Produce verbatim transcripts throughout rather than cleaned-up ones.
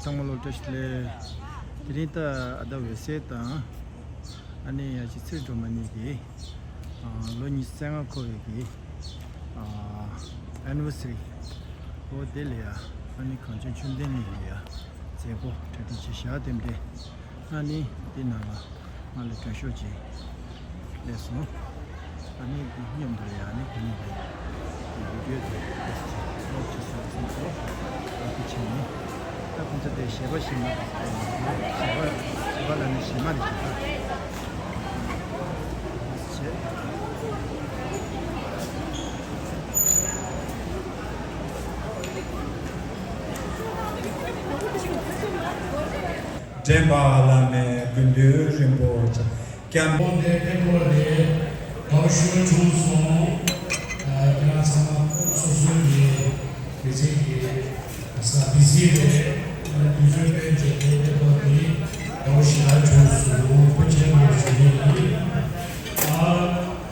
ཚང་མ་ལོ་བཀྲ་ཤིས་བདེ་ལེགས། དེ་རིང་ད་ཨ་ད་འོད་ཟེར་དང་། ཨ་ནི་ཡ་ཅི་ཚེ་སྒྲོལ་མ་གཉིས་ཀྱིས་ཨ་ལོ་ཉི་ཤུ་རྩ་ལྔ་འཁོར་བའི་གི་ཨ་ཨེ་ནི་ཝར་སི་རི་འོ་དེ་ལ་ཡ། ཨ་ནི་གངས་ཅན་ཆོས་ལྡན་གླིང་ལ་ཡ་མཛད་སྒོ་གྲ་སྒྲིག་བྱས་བཞག་དེ་འདྲས། ཨ་ནི་དེ་ནང་ལ་ང་ལ་དྲན་ཤོག་ཅིག་སླེབས་སོང་། ཨ་ནི་དེ་མཉམ་དུ་ཡ་ནི་དེ་ནི་དེ་བི་ཌི་ཡོ་དེ་ཀློག་ཅིག་བཟོ་ཟིན་སོང་། ཨ་དེ་བྱས་ནས་ད་ཁོང་ཚོ་དེ་གཞས་པ་གཞས་མ་རེད། གཞས་པ་གཞས་པ་ལ་ནི་གཞས་མ་རེད་ཅེས་ད་བྱས། འདྲེན་པ་བླ་མའི་སྐུ་མདུན་རིན་པོ་ཆེ། སྐྱབས་མགོན་དེ་ཕེབས་པ་རེད། དགའ་བོ་ཞེ་པོ་བྱུང་སོང་། ཨ་ཁྱེད་རང་ཚང་མ་སོ་སོའི་གི་མི་ཚེ་གི་ས་བི་ཟི་རེད། དུས་ཚོད་སྤེལ་བྱས་ཏེ་ཕེབས་པ་དེ་དགའ་བོ་ཞེ་དྲག་བྱུང་སོང་། ཐུགས་རྗེ་ཆེ་ཞུ་གི་ཡིན། ཨ་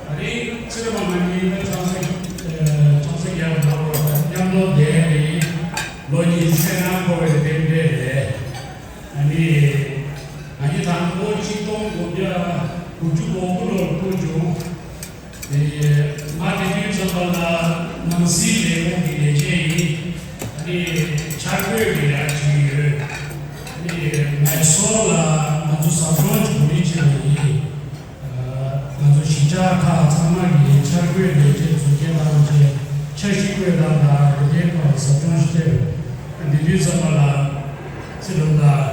ད་རིང་ཚེ་རིང་མ་ང་གཉིས་ད་ཆང་ས་ཆང་ས་རྒྱག་འགྲོ་བ་མཉམ་དུ་བསྡད་ནས་ལོ་ཉི་ཤུ་རྩ་ལྔ་འཁོར་བའི་རྟེན་འབྲེལ་རེད། ཨ་ནི་ང་གཉིས་དང་པོ་ཆིག་སྟོང་དགུ་བརྒྱ་དགུ་བཅུ་གོ་དགུ་ལོར་འཁྲུངས་བྱུང་། དེ་ང་དེ་དུས་ཙམ་པ་ལ་ནང་སྲིད་ལས་ཁུངས་ཀྱི་ལས་བྱེད་ཡིན། ཨ་ནི་འཆར་འགོད་ཀྱི་ལས་ཀ་བྱེད་ཀྱི་ཡོད། ཨ་ནི་མེ་སོར་ལ་ང་ཚོ་ཟབ་སྦྱོང་གི་གོ་སྒྲིག་བྱས་པ་ཡིན། ང་ཚོ་གཞིས་ཆགས་ཁག་ཚང་མ་གི་འཆར་འགོད་ལས་བྱེད་ཚོ་སྐད་བཏང་བྱས་འཆར་གཞི་བཀོད་སྟངས་དང་འོས་འགན་སྐོར་ལ་ཟབ་སྦྱོང་ཞིག་བྱས་པ། འདི་དུས་ཙམ་པ་ལ་སྲིད་སྐྱོང་དང་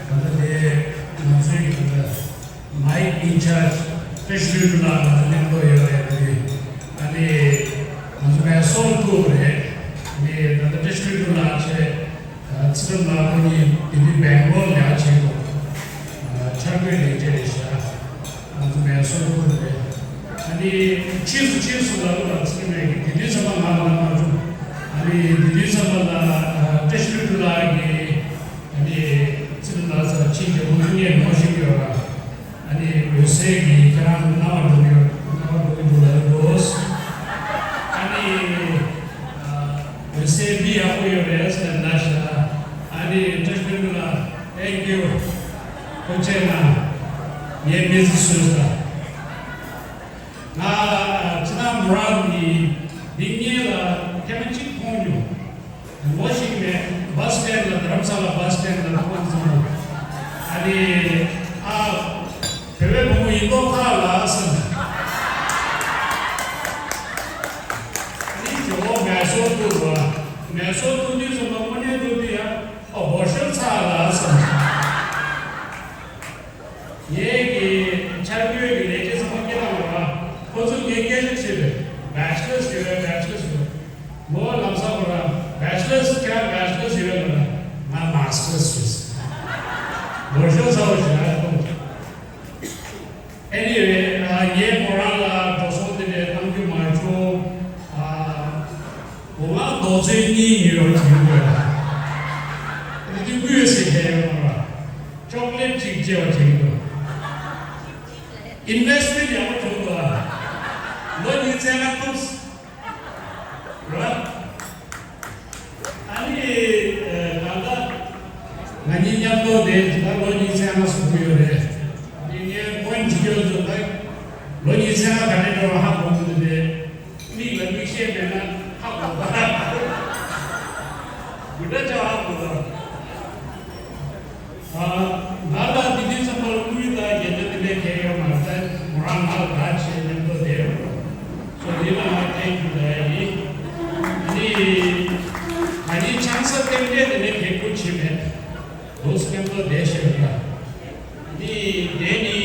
ད་ལྟ་དེ་ང་ཚོའི་གི་ད་ལྟ་My in charge བཀྲ་ཤིས་ལྷུན་གྲུབ་ལགས་ང་ཚོ་མཉམ་དུ་ཡོད་རེད། ཨ་ནི་ང་ཚོ་མེ་སོར་ཐུག་རེད། ཨ་ནི་ད་ལྟ་བཀྲ་ཤིས་ལྷུན་གྲུབ་ལགས་བྱས། ཚེ་རིང་ལགས་ཁོ་གཉིས་དེ་དུས་སྦེང་ལོར་ལས་ཀ་བྱེད་དགོས། འཆར་འགོད་ལས་བྱེད་རེད་ཤག་ང་ཚོ་མེ་སོར་ཐུག་རེད། ཨ་ནི་ཕྱིས་སུ་ཕྱིས་སུ་ལ་ལོ་ལ་ཚེ་རིང་ལགས་ཀྱིས་དེ་དུས་ཙམ་པ་ང་ལ་མ་བྱུང་། ཨ་ནི་དེ་དུས་ཙམ་པ་ལ་བཀྲ་ཤིས་ལྷུན་གྲུབ་ལགས་ཀྱིས་ཨ་ནི་ཚེ་རིང་ལགས་ཚོ་ཕྱིན་ཏེ་ཁོང་ཚོ་ངས་ངོ་ཤེས་ཀྱི་ཡོད་ར། ཨ་ནི་འོད་ཟེར་གྱིས་ཁྱེད་རང་རྣ་བ་འགྲོ་གི་ཡོད། རྣ་བ་འགྲོ་གི་འདུག་ལབ་ཀྱི་འདུག་ཨ་ནི་འོད་ཟེར་མི་ཡག་པོ་ཡོད་རེད་ཟེར་ན་ཤ། ཨ་ནི་བཀྲ་ཤིས་ལྷུན་གྲུབ་ལགས། Thank you. ཐུགས་རྗེ་གནང་། ངའི་མི་ཚེ་བཟོས་ས། ང་ཕྱི་ནང་མོ་རང་གི་འདི་གཉིས་ལ་ཐེངས་མ་གཅིག་མཐོང་མྱོང་། ངོ་ཤེས་མེད། བྷ་སི་སི་ཊེན་ཌི་ལ་རྡ་རམ་ས་ལ་བྷ་སི་སི་ཊེན་ཌི་ལ་མཐོང་སོང་། ཨ་ནི་ཨ་བོད་པའི་བུ་མོ་ཡིན་མདོག་ཁ་ལ་བསམ། ཨ་ནི་ཇོ་བོ་མེ་སོར་ཐུག་རོ། མེ་སོར་ཐུག་དུས་ཙམ་པ་དངོས་གནས་ཐུག་དུས་ཡ་ཨོ་སྒོར་ཤོར་ཚར་ལ་བསམ། ངེད་ཀྱི་འཆར་འགོད་ཀྱི་ལས་བྱེད་ཚང་མ་སྐད་བཏང་བ། ཁོ་ཚོ་ངས་སྐད་ཆ་དྲིས་པས། བྷེ་ཆི་ལར་ཡོད་རེད། བྷེ་ཆི་ལར་ཡོད། མོ་ལམ་སང་ཁོ་རང་བྷེ་ཆི་ལར་ཁྱེད་རང་བྷེ་ཆི་ལར་ཡོད་རེད་ལབ་ན། ང་མ་སི་ཊར་ཡོད། ལོ་ཤོག་ཚ་བོ་ཞིག་ལ་ཐོངས། ཨེ་ནི་ཝེ། ངས་མོ་རང་ལ་འགྲོ་སོང་དེ་འདྲ་གནང་རྒྱུ་མ་བྱུང་། ཨ། འོ་ང་རྡོག་རྫིས་གཉིས་ཉོས་པ་དྲན་གྱི་འདུག་དེ་དུས་དངུལ་ཟེར་མཁན་ཡོད་མ་རེད། ཅོག་ལེཊ་གཅིག་བརྗེ་བ་དྲན་གྱི་འདུག་ཨིན་ཝེ་སི་ཊི་མེན་ཊི་ཡག་པོ་བྱུང་འདུག་ལོ་ཉི་ཤུ་རྩ་ལྔ་ཐུབ། ར། ཨ་ནི་ད་ལྟ་ང་གཉིས་མཉམ་དུ་བསྡད་ད་ལོ་ཉི་ཤུ་རྩ་ལྔ་སོང་གི་ཡོད་རེད། ཨ་ནི་ངས་ཕོན་བྱེད་རྒྱུ་ཚོ་ད་ལོ་ཉི་ཤུ་རྩ་ལྔ་ག་འདྲ་འགྲོ་བ་ཧ་གོ་གི་འདུག་སྟེ། མིག་ལ་མིག་ཤེལ་མེད་ན་ཧ་གོ་ག་འདྲ་ཆགས་ཧ་གོ་ག་ང་ལ་དེ་དུས་ཙམ་པར་དངུལ་དང་རྒྱན་ཆ་དེ་འདྲ་གང་ཡོད་མ་རེད། མོ་རང་ང་ལ་བརྡ་བྱས་མཉམ་དུ་བསྡད་ཡོད། སོ་དེ་ལ་ང་ཐེངས་རྒྱུ་ད་ཡིན། ཨ་ནི་ང་གཉིས་ཆང་ས་སྟེང་འབྲས་དེ་འདྲ་གང་བསྐུར་བྱས་མེད། འདུག་སེ་མཉམ་དུ་བསྡད་བཞག་ཡོད་ལ། ཨ་ནི་དེ་ནི་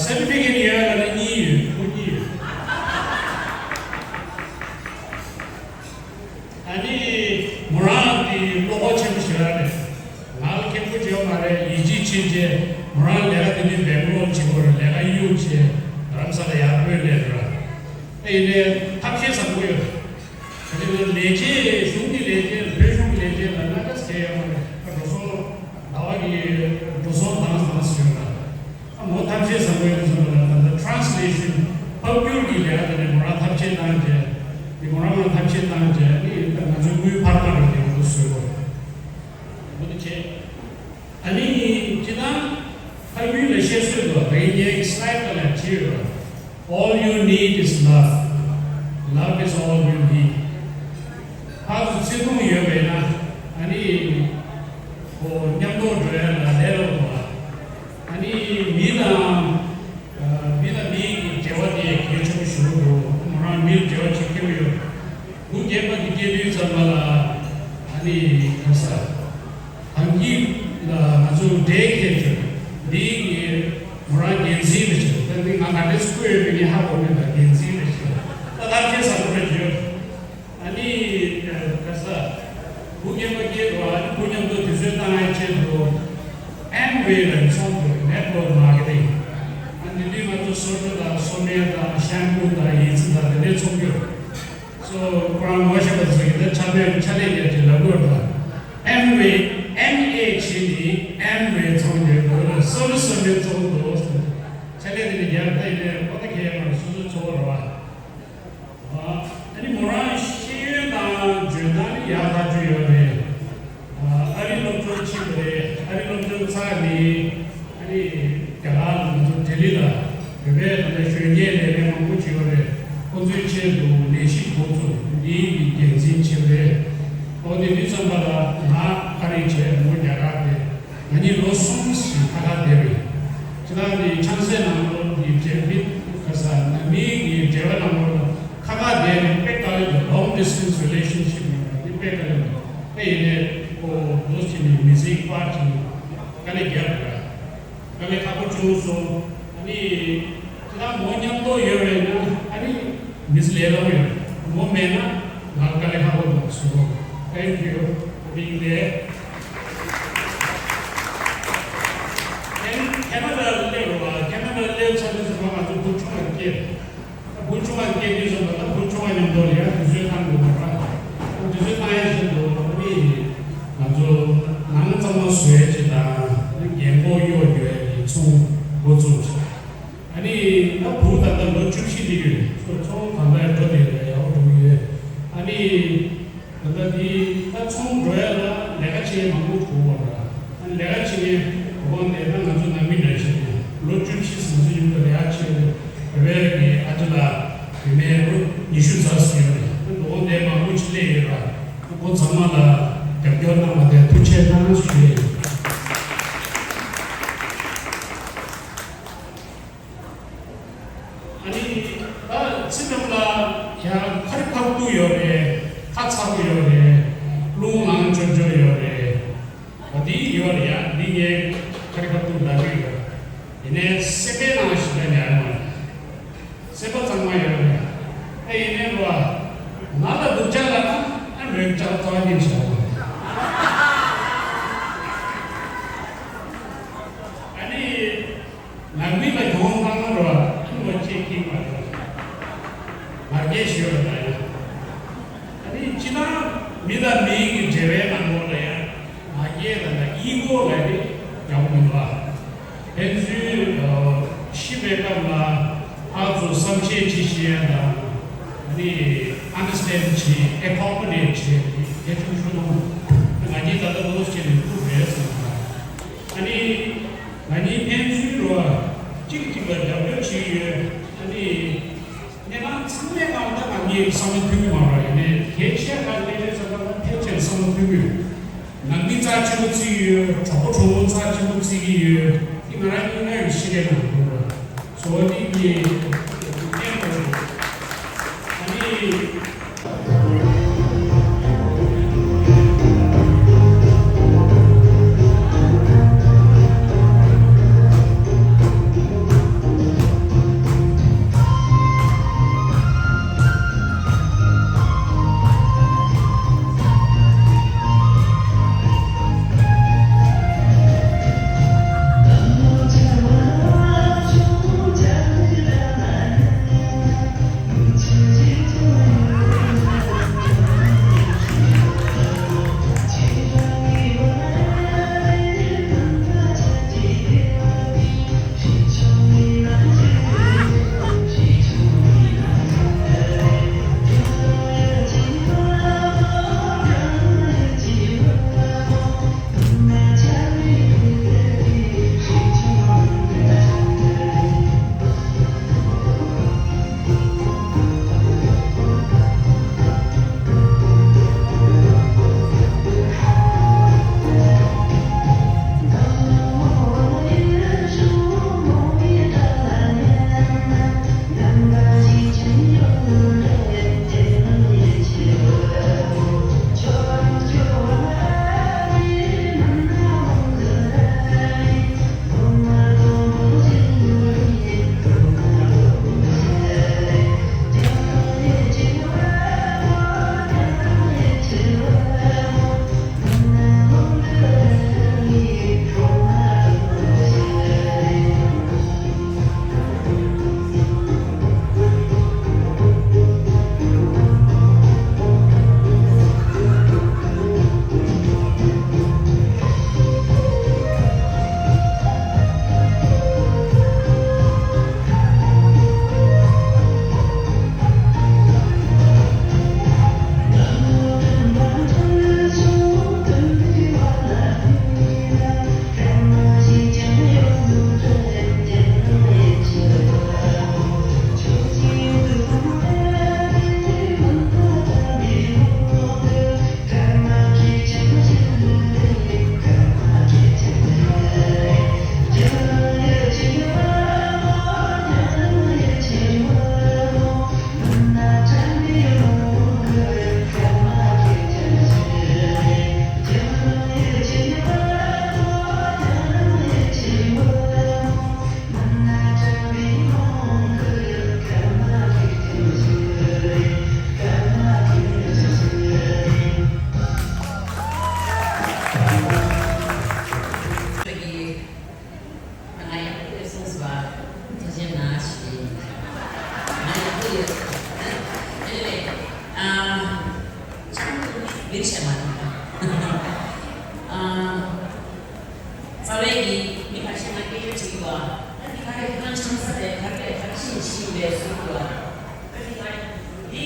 སེར་ཊི་ཕི་ཀེཊ་ཡོད་ལ་ནི་གཉིས་ཡོད། ཁོ་གཉིས་ཡོད། ཨ་ནི་མོ་རང་གི་བློ་ཁོག་ཆེན་པོ་ཞེ་དྲག་རེད། ང་ལ་མཁན་པོ་བྱེད་པ་མ་རེད། ཡིད་ཆེས་ཆེན་བྱས། མོ་རང་ལས་ཀ་དེ་དུས་སྦེང་ལོར་བྱེད་དགོས་རེད། ལས་ཀ་གཡུག་བྱས་རྡ་རམ་ས་ལ་ཡར་བོད་ལས་རེད། ཨ་ཡིན་ནའི་ཐབས་ཤེས་བཟང་པོ་ཡོད་རེད། ད་ལྟ་ལས་བྱེད་གཞུང་གི་ལས་བྱེད་བོད་གཞུང་གི་ལས་བྱེད་ལ་སྣ་ཁ་ཟེར་ཡོད་མ་རེད། ཨ་འགྲོ་སོང་ཟླ་བ་གི་འགྲོ་སོང་དང་དང་ཟེར་ཡོད་རེད། ཨ་མོ་ཐབས་ཤེས་བཟང་པོ་ཡོད་ཟེར་བ་ལ་ད་ལྟ་ཊི་རན་སི་ལེ་ཤན་ཕབ་བསྒྱུར་གྱི་ལས་ཀ་དེ་ནས་མོ་རང་ཐབས་ཤེས་གནང་བྱས། དེ་མོ་རང་ལ་ཐབས་ཤེས་གནང་བྱས་ནི་ད་ང་ཚོའི་དངུལ་འཕར་མ་རེད་དེ་ང་ཚོ་བཟོས་པ། མོ་དེ་བྱས། ཨ་ནི་སྤྱིར་བཏང་ཕ་ཡུལ་ལ་བཤད་སྲོལ་འདུག་དེ་ངའི་slide་ལ་བྲིས་ཡོད། All you need is love. Love is all you need. ཕར་ཚུར་བརྩེ་དུང་ཡོད་པས་ན་ཨ་ནི་ཁོ་མཉམ་དུ་འགྲོ་ཡ་ལ་ལས་སླ་པོ་འདུག་ཨ་ནི་མི་དང་། མི་དང་མི་གི་འབྲེལ་བ་དེ་གལ་ཆེན་པོ་ཞིག་འདུག་མོ་རང་མིར་འབྲེལ་བ་བྱེད་མཁན་ཡོད། འབུ་རྒན་པ་དེ་སྐྱེས་དུས་ཙམ་པ་ལ་ཨ་ནི་ག་ས། གང་གི་ལ་ང་ཚོ་འབྲེལ་མཁན་ཚོས་འདི་གི་མོ་རང་འགན་འཛིན་རེད་ཟེར། ད་འདི་ང་ག་འདྲས་སྐུ་ཡོད་པའི་ངས་ཧ་གོ་མེད་ལ་འགན་འཛིན་རེད་ཟེར། ད་ལྟ་ཁྱེད་ས་ཁོ་རེ་བརྗོད། ཨ་ནི་ག་ས། བུ་རྒན་པ་སྐྱེས་འགྲོ་ཨ་ནི་བུ་མཉམ་དུ་དུས་ཚོད་བཏང་ཡའི་ཆེད་དུ་Amway་ལ་ཚོང་དུ་network marketing། ཨ་ནི་འདི་ང་ཚོ་སོ་ཊ་དང་སོ་མེ་དང་ཤམ་པུ་དང་ཡི་ཙི་དང་དེ་འདྲའི་ཚོང་རྒྱུ། སོ་ཁོ་རང་ངོ་ཤེས་པ་ཚོ་གིས་ད་ཆ་ལེ་ཆ་ལེ་ཡར་གྱི་ལབ་དགོས་རེད་པ། Amway M A བྱས་ནས་Amway་ཚོང་རྒྱག་དགོས་ལ་སོ་ལུ་སོ་ལུ་ཚོང་དུ་ཆ་ལེ་དེ་ནས་རྒྱབ་ལྟ་ཡིན་ནས་ཁོ་ད་ཁྱེད་ཡར་མར་སོ་སོའི་ཚོང་རེད་པ། ཨ་ནི་མོ་རང་ཤེས་ཡོན་དང་འཇོན་ཐང་ནི་ཡག་ཐག་ཆོད་ཡོད་རེད། ཨ་རི་སློབ་སྦྱོང་ཕྱིན་པ་རེད། ཨ་རི་སློབ་སྦྱོང་ཚར་ནས་ཨ་ནི་རྒྱ་གར་ལ་ང་ཚོ་ལྡི་ལི་ལ་བོད་པའི་ད་ལྟ་གཞོན་སྐྱེས་ལས་མཁན་མང་པོ་ཅིག་ཡོད་རེད། ཁོང་ཚོའི་ཆེད་དུ་ལས་གཞི་འགོ་བཙུགས་འདིའི་གི་འགན་འཛིན་བྱས་པ་རེད། འོ་དེ་དུས་ཙམ་པ་ལ་ང་ཨ་རི་བྱས་མོ་རྒྱ་གར་བྱས། ང་གཉིས་ལོ་གསུམ་ཞིག་ཁ་ཁ་བསྡད་རེད། ཁྱེད་རང་གི་ཆང་སའི་ནང་ལོགས་ཀྱི་འབྲེལ་མི་ཁ་ས་ནང་མི་གི་འབྲེལ་བ་ནང་ལོགས་ལ་ཁ་ཁ་བསྡད་ནས་དཔེ་དཀའ་ལས་འདུག long distance relationship་ཡིན་པ་འདི་དཔེ་དཀའ་ལས་འདུག་དཔེ་ཡིན་ནས་ཁོ་འདུག་བྱས་ནས་མི་ཚེ་གི་པར་གྱིས་དཀའ་ལས་བརྒྱབ་རེད། དཀའ་ལས་ཁག་པོ་བྱུང་སོང་། ཨ་ནི། ཁྱེད་རང་མོ་མཉམ་དུ་ཡོད་པས་ན་ཨ་ནི་མི་ཚེ་ལས་སླ་པོ་ཡོད། མོ་མེད་ན་ང་དཀའ་ལས་ཁག་པོ་འདུག་ཟེར་གོ། Thank you for being there. ཁེ་ན་ཌ་སླེབས་རོགས། ཁེ་ན་ཌ་སླེབས་ཚར་དུས་ཙམ་པ་ང་ཚོ་བུ་ཆུང་བ་སྐྱེས། བུ་ཆུང་བ་སྐྱེས་དུས་ཙམ་པ་ད་བུ་ཆུང་བ་མཉམ་དུ་ལ་ཡང་དུས་ཚོད་བཏང་དགོས་པ་རེད། དུས་ཚོད་བཏང་ཡ་བཞིན་དུ་ཨ་ནི་ང་ཚོ་ནང་གཙང་མ་བཟོ་ཡ་ཅིག་དང་རྒན་གོག་གཡོག་རྒྱུ་ཡ་གི་ཚོང་འགོ་བཙུགས། ཨ་ནི་ད་བུ་ད་ལྟ་ལོ་བཅུ་བཞི་འདི་ཡོད། ཚོ་ཚོང་གང་ལྟར་འགྲོ་བསྡད་རེད། ཡག་པོ་འགྲོ་གི་ཡོད། ཨ་ནི་ད་ལྟ་འདི་ད་ཚོང་འགྲོ་ཡ་ལ་ལས་ཀ་བྱེད་མང་པོ་དགོས་པ་རེད། ཨ་ནི་ལས་ཀ་བྱེད་མཁན་གོ་འཕང་དེ་ད་ང་ཚོ་ནང་མི་འདྲ་བྱེད་མཁན་ལོ་བཅུ་བཞི་ཟིན་ཚོད་ཡོད་པ་ལས་ཀ་བྱེད་རེད། བོད་པའི་གི་ཨ་ཅག་ལགས་བུད་མེད་ལོ་ཉི་ཤུ་རྩ་གསུམ་ཡོད་རེད། ཨ་ནི་གོ་འཕང་དེ་མང་པོ་ཅིག་སླེབས་ཡོད་ར། ཁོ་ཚང་མ་ལ་རྒྱབ་སྐྱོར་གནང་བ་དེ་ཐུགས་རྗེ་གནང་ཞུ་ཡ་ཡིན། ཨ་ནི་ད་ཚིག་ནང་ལ་ཡང་ཁ་རི་ཁ་ཐུག་ཡོད་རེད། ཁ་ཚ་པོ་ཡོད་རེད། རླུང་ལངས་འཇོར་འཇོར་ཡོད་རེད། འོ་འདི་ཡོད་རེད་ཡ། འདི་ངས་ཁ་རི་ཁ་ཐུག་ལབ་ཀྱི་ཡོད། ཡིན་ནའི་སེམས་པའི་ནང་ཞིག་ལ་ཉར་མ་རེད། སེམས་པ་གཙང་མ་ཡོད་རེད། ཨེ་ཡིན་ནའི་རོ། ང་ལ་སྡུག་ཅག་ལབ་ན་ཨ་མོས་ཅག་རྩ་བ་ཉིད་བྱ་བ། ཨ་ནི། ནང་མི་ལ་གྱོང་བཏང་ན་རོ། ཨ་ནི་མ་ཅིག་ཀིང་བ་རེད། ང་རྒྱལ་ཞུ་བ་ད་ཡ། ཨ་ནི་སྤྱིར་བཏང་མི་དང་མི་གི་འབྲེལ་བའི་ནང་ལོགས་ལ་ཡང་ང་རྒྱལ་དང་ད་ཨི་གོ་ལ་ནི་ཡག་པོ་མི་འདུག་ཨ། ཕན་ཚུན་ཤི་བའི་སྐབས་ལ་ཕར་ཚུར་བསམ་ཤེས་བྱེད་ཤེས་ཡ་དང་ཨ་ནི་understand་བྱེད་accommodate་བྱེད་དེ་གལ་ཆེན་པོ་ཞིག་འདུག་ང་གཉིས་ད་ལྟ་ལོ་ཟེར་ནས་ཐུག་རེད་བསམ་པ། ཨ་ནི་ང་གཉིས་ཕན་ཚུན་རོ་གཅིག་གཅིག་ལ་རྒྱབ་སྐྱོར་བྱེད་ཀྱི་ཡོད། ཨ་ནི་ཁྱེད་རང་ཚང་མའི་ནང་ད་ང་གཉིས་བསམ་བློ་མཐུན་གྱི་མ་རེད། ཡིན་ནའི་གལ་ཆེ་ཁག་གལ་ཆེ་ས་ཁག་ལ་ཕལ་ཆེར་བསམ་བློ་མཐུན་གྱི་ཡོད། ནང་མི་རྩ་ཆེན་པོ་བརྩི་གི་ཡོད། གྲོགས་པོ་གྲོགས་མོ་རྩ་ཆེན་པོ་བརྩི་གི་ཡོད། འདི་ང་རང་གཉིས་ཀ་གི་ཤེས་ཀྱི་ནང་དུ་རེད། བཟོ་བ་འདི་གི་ཨ་ནི། བཤད་མ་རེད། ཨ། རྩ་བའི་གི་མི་ཁ་ཤས་ང་སྐད་ཆ་དྲིས་པ། ཨ་འདི་ག་རེ་ཁྱོད་རང་ཆང་ས་དེ་ག་རེ་ག་རེ་ཤིན་ཤིན་པའི་ཟུར་དུ། ཨ་འདི་ག་རེ་འདི་